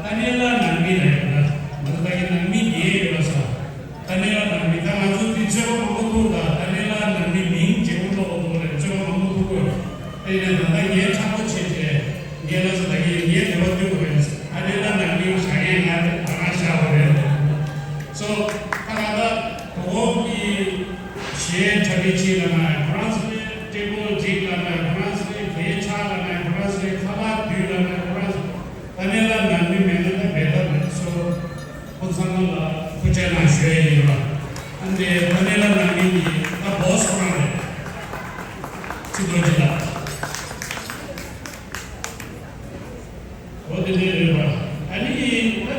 ཏཱ་ནེ་ལ་ནང་མི་ལ་ཡོད་ལ། ང་ཚོ་ད་གིན་ནང་མི་ཉེ་ཡོད་ལ་ས། ཏཱ་ནེ་ལ་ནང་མི་ད་ང་ཚོ་དེ་རྩོད་པ་མང་པོ་འདུག་ད་ཏཱ་ནེ་ལ་ནང་མི་མིང་བརྗེ་པོ་འགྲོ་གི་འདུག་ལ་རྩོད་པ་མང་པོ་འདུག་གོ། དེ་ནས་ད་ལྟ་ངའི་ཁྲག་པོ་བྱས་བྱས། ངས་ལ་ས་ད་གིན་ངའི་དེ་བ་འདུག་གོ་རེད། ཏཱ་ནེ་ལ་ནང་མི་བྱ་ངན་ང་ད་ང་བྱ་བ་རེད། སོ། ད་ང་ད་དོ་དགོང་གི་གཞས་གྲ་སྒྲིག་བྱེད་ལ་ན་ཁོ་རང་ཚོའི་ཊེ་བལ་སྒྲིག་ལ་ན་ཁོ་རང་ཚོའི་གད་ཕྱགས་ལ་ན་ཁོ་རང་ཚོའི་ཁ་ལག་བསྡུས་ལ་ན་ཁོ་རང་ཚོ་ཏཱ་ནེ་ལ་ནང་མི་མེད་ན་ད་བེ་ད་མེད་སོ། ཁོ་ཚང་མ་ལ་ཐུགས་རྗེ་གནང་ཞུ་ཡ་ཡིན་པ། ཨ་འདི་ཏཱ་ནེ་ལ་ནང་མི་གི་ད་བོ་སི་ཁོ་རང་རེད། ཚིག་རྡོ་རྗེ་ལགས། འོ་དེ་འདྲས་རེད་པ། ཨ་ནི་ད་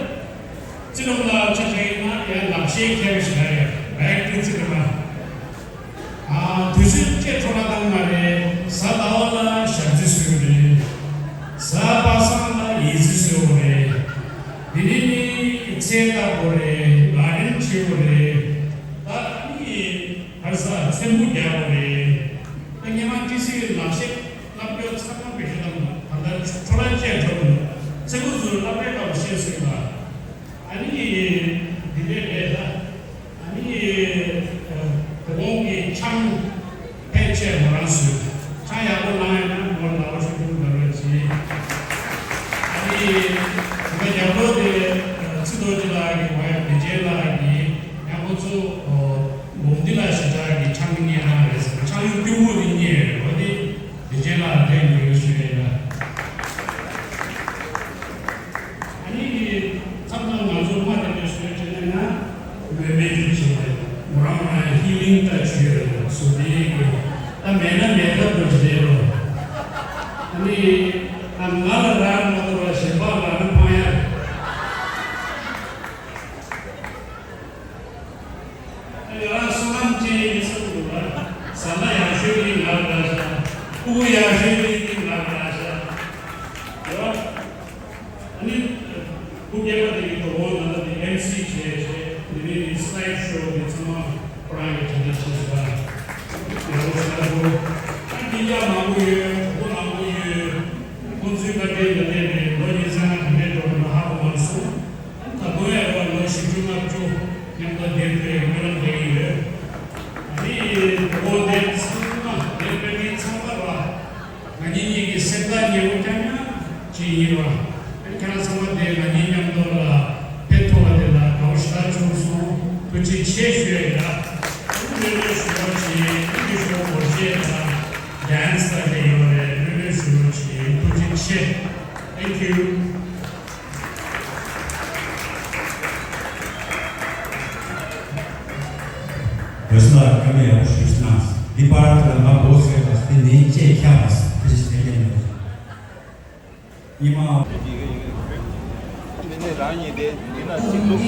ཚེ་རིང་ལགས་ཆ་བཞག་ཡིན་ན་ཡང་ལག་ཤེས་མཁས་པ་ཞིག་རེད། བེག་ཏུ་ཚེ་རིང་ལགས། ཨ། དུས་ཚོད་བཅད་འཕྲོ་བརླག་བཏང་མ་རེད། གཟའ་ཟླ་བ་ལ་ཞབས་རྩི་བཟོས་པ་རེད། གཟའ་པ་སངས་ལ་ཡིད་རྩི་བཟོས་པ་རེད། དེ་ནས་ནི་ཚལ་བཏབ་པ་རེད། ག་ཌེན་བྱས་པ་རེད། ད་ནི་ག་རེ་ཟ་ཚེམ་བུ་རྒྱག་པ་རེད། ད་སྔོན་མ་ཏི་སི་ལག་ཤེས་སློབ་གྲྭ་ཚང་མ་བེད་སྤྱོད་བཏང་། ད་ལྟ་འཕྲོ་བརླག་བཅད་འགྲོ་གི་འདུག་ཚེ་འགོ་ཚུར་སློབ་གྲྭའི་སྐབས་ཤེས་ཟིན་པ། ཨ་ནི་འདི་འདྲས་རེད་ད། ཨ་ནི་དོ་དགོང་གི་ཆང་ཕལ་ཆེར་མོ་རང་བཟོས། ཆང་ཡག་པོ་བླངས་ཡོད་ན་མོ་ལ་ལའོ་ཤོད་ཐུབ་ན་རོགས་གྱིས། ཨ་ནི་ང་རྒྱབ་ལོགས་དེ་ཚེ་རྡོ་རྗེ་ལགས་ཀྱི་བ་ཡ་བདེ་ཆེན་ལགས་ཀྱིས་ཡང་ཁོ་ཚོ་འོ་འདི་ལ་ཞེ་དྲག་གི་ཆང་གི་བརྙན་ཐང་རེད་ཟེར། ཆང་ཡུ་ཏུ་མོ་དེ་བརྙན་རེད། འོ་དེ་བདེ་ཆེན་ལགས་ལ་དེ་ཡོད་ཞུ་ཡས་ལ། ཨ་ནི་མཚམས་མཚམས་ང་ཚོ་མ་དེ་འདྲ་ཞུ་ཡས་བྱས་ན་ཡང་མོས་མེད་རྒྱུ་བྱེད་པ་རེད། མོ་རང་མོ་རང་ཧི་ལིང་ལྟ་བྱུས་ཡོད་རེད། སོ་དེ་གི་ད་མེད་ན་མེད་ཐབས་དགོས་ཀྱི་རེད་རོ། ཨ་ནི་ཨ་ང་ལ་རག་མ་ཐུབ་པ་གཞན་པ་ལ་ནི་ཕང་ཡ་རེད། ང་རང་བསོད་ནམས་ཅན་ཡིན་བསམ་གྱི་འདུག་ལ། བཟའ་ཟླ་ཡག་ཤོས་ཡིན་ང་རང་ཤག་སྤུ་གུ་ཡག་ཤོས་ཡིན་ང་རང་ཤག་ཡོད། ཨ་ནི་སྤུ་རྒྱལ་བ་དེ་གི་དོ་དགོང་ནང་ལ་དེ་ཨེམ་སི་བྱས་བྱས་དེ་ནས་དེ་སི་ལའེ་ཌི་ཤོ་དེ་ཚང་མ་ཁོ་རང་གི་གྲ་སྒྲིག་བྱས་སོང་ལ། ཡག་པོ་ཞེ་དྲག་འདུག་ཨ་ནི་དེ་ཡག་མང་པོ་ཡོད། གྲོགས་པོ་མང་པོ་ཡོད། ཁོང་ཚོའི་བཀའ་དྲིན་ལ་བརྟེན་ནས་ལོ་ཉི་ཤུ་ལྔ་ག་འདྲས་འགྲོ་བ་ཧ་གོ་མ་སོང་། ད་དུང་ཡང་ལོ་བཞི་བཅུ་ལྔ་བཅུ་མཉམ་དུ་བསྡད་ཐུབ་པའི་སྨོན་ལམ་འདེབས་ཀྱི་ཡོད། ཨ་ནི་ལོ་འདི་ཚང་མ་འདིར་ཕེབས་མཁན་ཚང་མ་ལ་ང་གཉིས་གཉིས་ཀྱི་སེམས་ཐག་ཉེ་བོ་རྐྱང་རྐྱང་ཅིག་ཡིན་པ། ཨ་ནི་ཁྱེད་རང་ཚང་མ་འདིར་ང་གཉིས་མཉམ་དུ་ལ་ཕེབས་ཐུབ་པ་དེ་ལ་དགའ་བོ་ཞེ་དྲག་བྱུང་སོང་། ཐུགས་རྗེ་ཆེ་ཞུ་ཡ་ཡིན། ད་ཨ་ནི་ལོས་ལོས་ཞུ་བ་བྱེད། ཨ་ནི་ཞུ་བ་སྒོར་གཞས་དང་ཌན་སི་ལ་དེ་ཡོད་རེད། ལོས་ལོས་ཞུ་བ་བྱེད། ཐུགས་རྗེ་ཆེ། Thank you. བཀྲ་ཤིས་ལགས་བཀའ་མོལ་ཡག་པོ་ཞིག་གནང་། འདི་པར་དུ་ང་བོ་ཟེར་བ་དེ་ནས་ཅེས་ཁྱབ་པ་དེ་ཞིག་དེ་ཡིན་ནོ། ཉི་མ། རང་ཉིད་དེ་འདི་ན་ཅིག་འདུག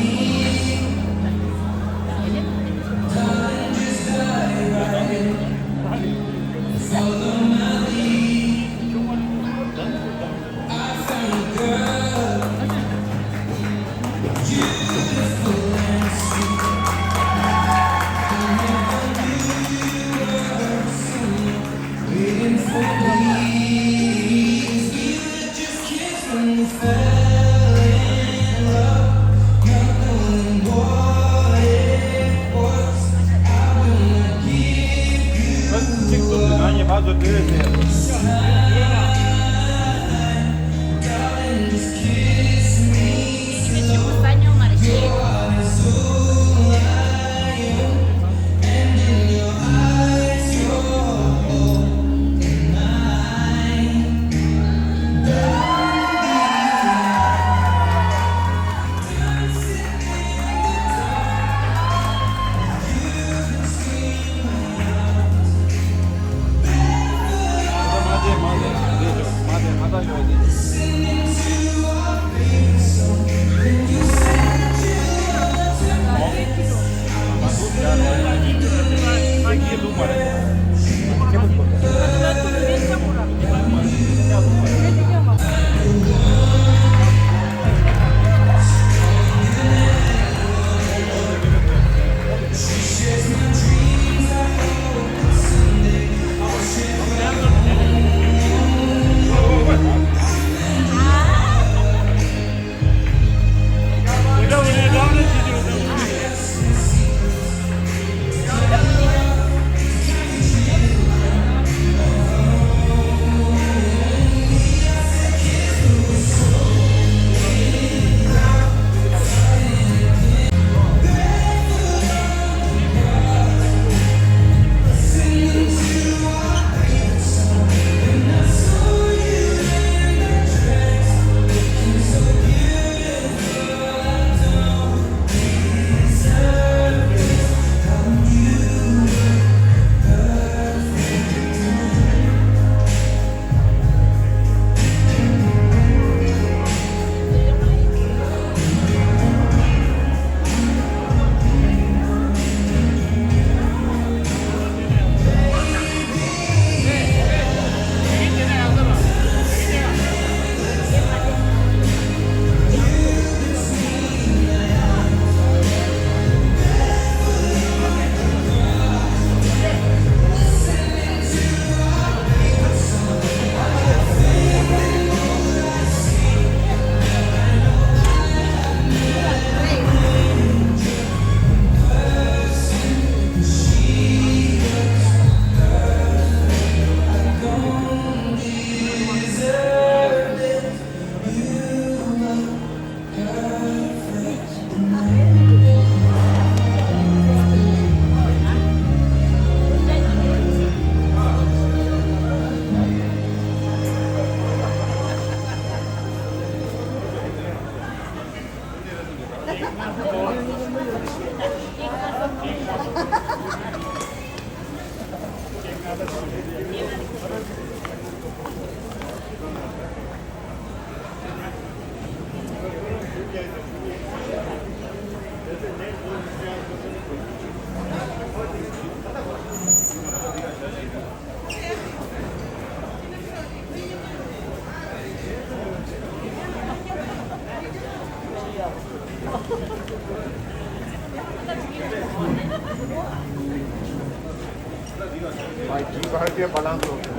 भाई, जी भर के बलांस हो गया।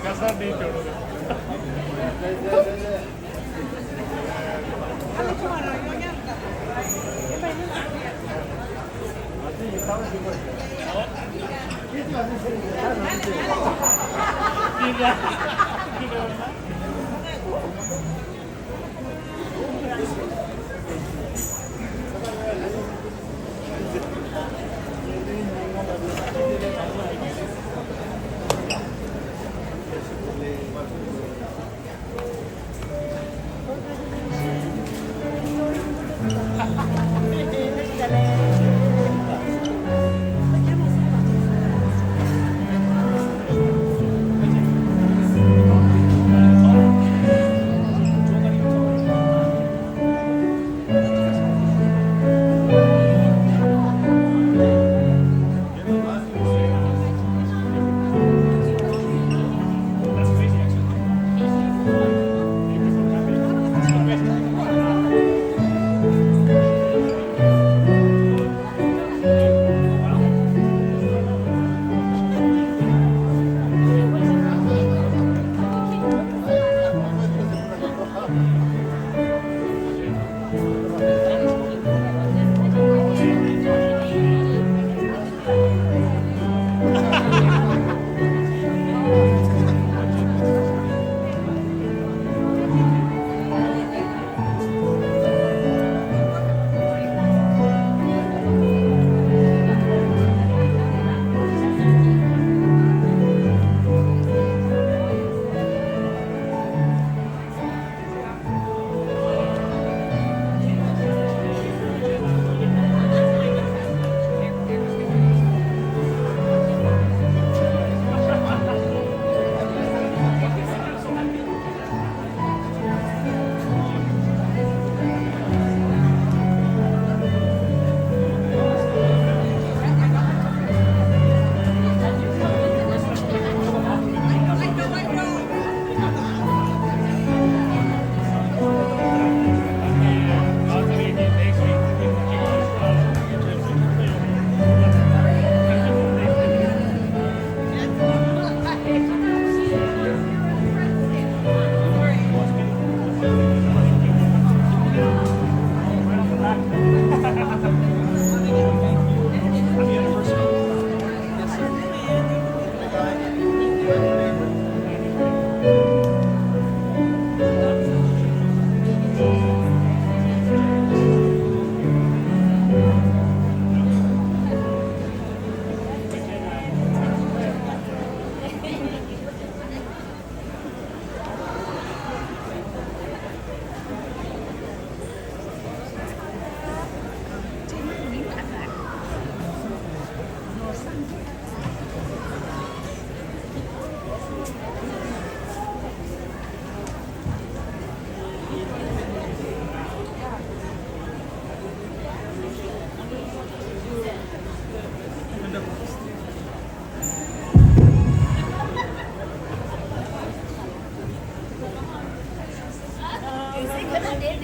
कसर नहीं छोड़ोगे।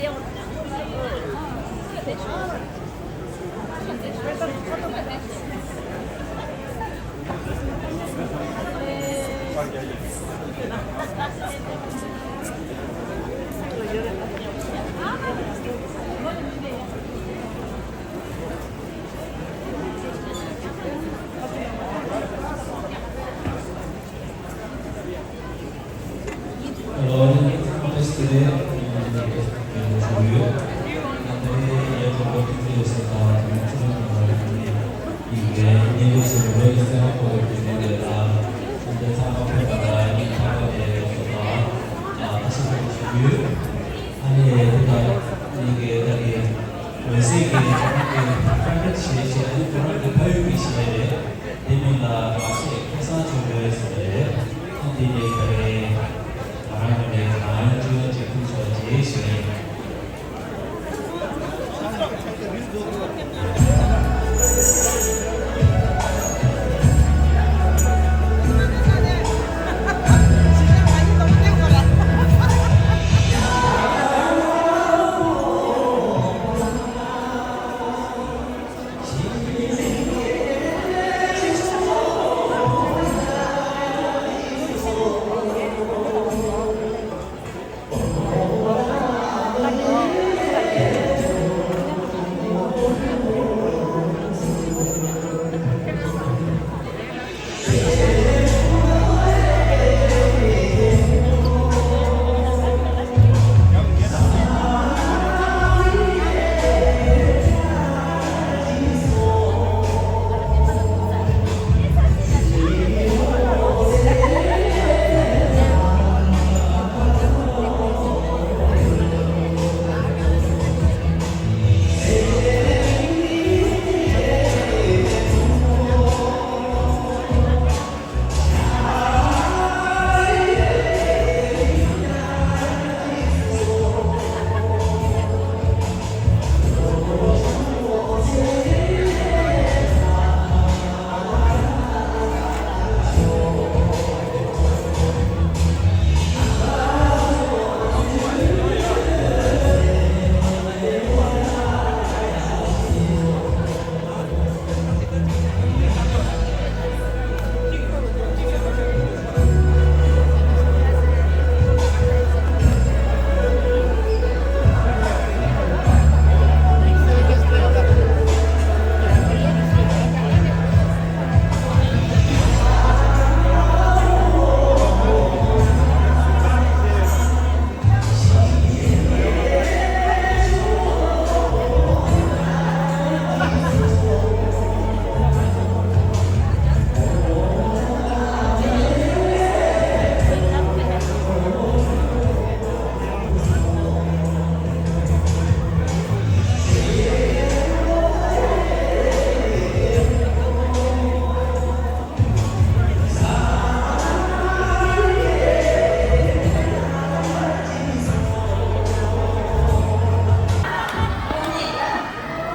Hello, this is Tere. འོད་ཟེར་གྱི་ཁོ་རང་གི་private་བྱས་བྱས་ཨ་ནི་ཁོ་རང་གི་ཕ་ཡུལ་གྱི་གཞས་རེད། དེ་མིན་ལ་ཁ་ཤས་ཁ་སང་ཆོས་མོལ་ཟེར་བ་རེད། ཨ་དེ་ནས་ད་རེས་ང་རང་གི་ནས་ང་ཡང་ཅི་ཡང་ཅིག་ཐུག་ཆོག་རྗེས་ཞིག་ཡིན།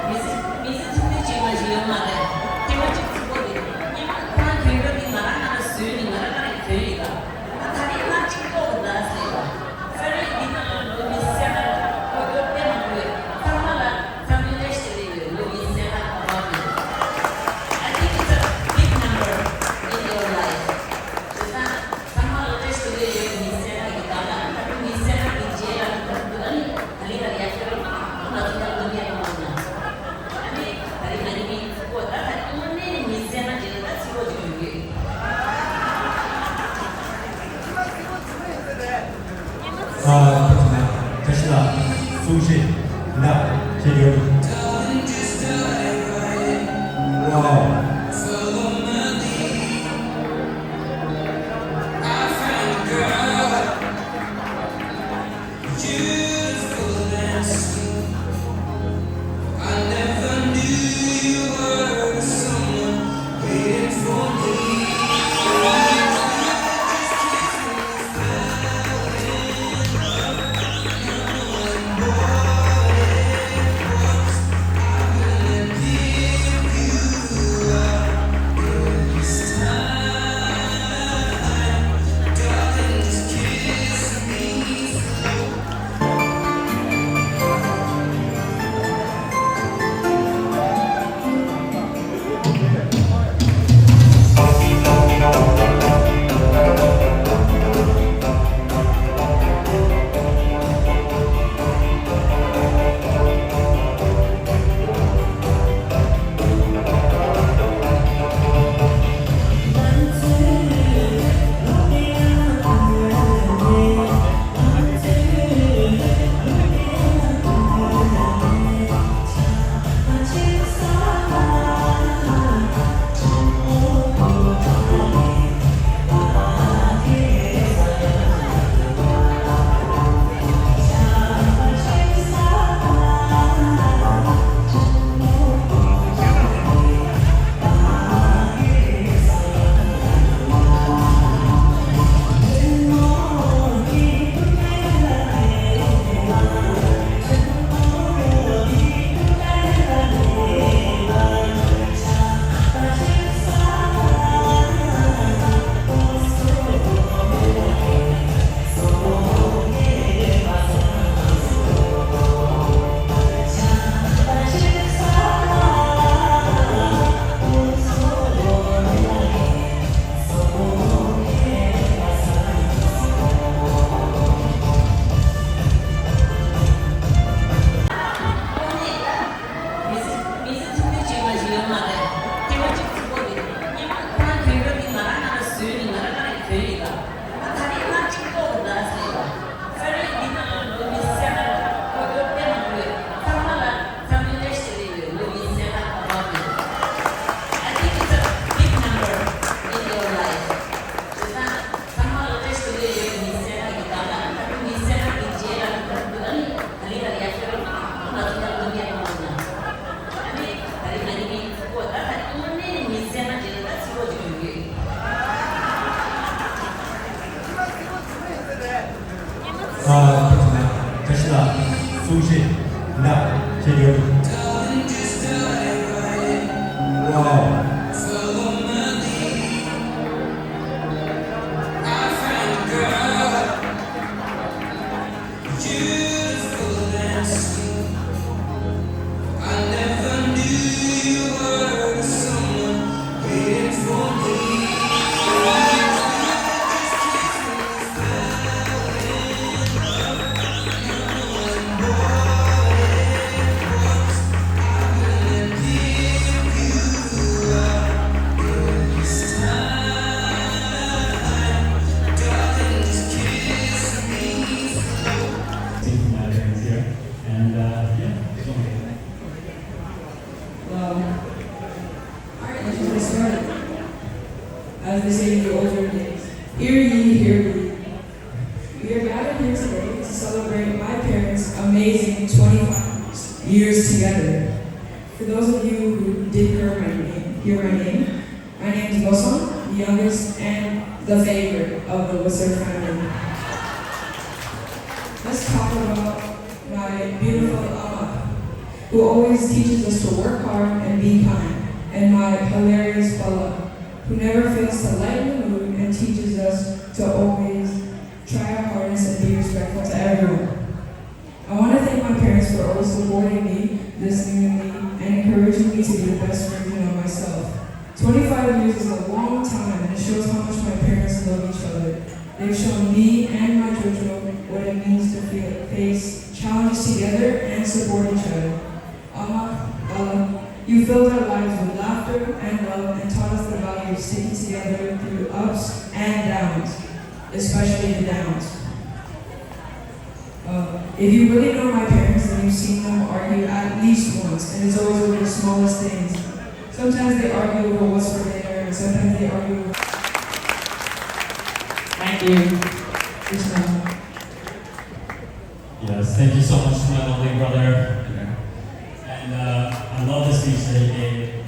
མི་ཚེ་མི་ཚེ་ཐུང་ཐུང་ཅིག་མ་ཞིག་ཡོད་མ་རེད། དེ་བ་ཅིག་ཚུགས་པོ་རེད། སྙན་མ་ཁོ་རང་གྱོན་རྒྱུ་འདི་ང་རང་ང་རང་བཟོས་ནི་ང་རང་ང་རང་གྱོན་ཡོད་ལ། ད་ད་རེས་ང་གཅིག་ལྟོ་གི་ལ་ཟེར་བ། ས་རེས་འདི་ན་ལ་ལོ་མི་སེ་ན་ཁོ་ཡོད་པས་མ་གོ་ཚང་མ་ལ་འཚམས་འདྲི་བཀྲ་ཤིས་བདེ་ལེགས་ཡོད། ལོ་མི་སེ་ན་ཨ་བ་གི། I think it's a big number in your life. དེ་ན་ཚང་མ་ལ་བཀྲ་ཤིས་བདེ་ལེགས་ཡོད། མི་སེ་ན་གི་ག་ལ་ད་མི་སེ་ན་གི་རྗེས་ལ་ད་འདི་ཨ་ནི། Wow. ཐུགས་རྗེ་གནང་། ཆེ་ཡོད། Wow. Thank you, Madam Chair. And, uh, yeah, it's okay. Well, all right, let's get started. As they say in the older days, hear ye, hear ye. We are gathered here today to celebrate my parents' amazing twenty-five years together. For those of you who didn't hear my name, hear my name, my name is Boson, the youngest and the favorite of the Whisper family. Let's talk about my beautiful Ama, who always teaches us to work hard and be kind, and my hilarious Bala, who never fails to lighten the mood and teaches us to always try our hardest and be respectful to everyone. I want to thank my parents for always supporting me, listening to me, and encouraging me to be the best version of myself. Twenty-five years is a long time, and it shows how much my parents love each other. They've shown me and my Jojo what it means to feel, face challenges together and support each other. Ama, Bala, you filled our lives with laughter and love and taught us the value of sticking together through ups and downs, especially the downs. Uh, if you really know my parents, then you've seen them argue at least once, and it's always over the smallest things. Sometimes they argue over what's for dinner, and sometimes they argue over. Thank you. Krishna. Yes, thank you so much to my lovely brother. And, uh, I love the speech that he gave.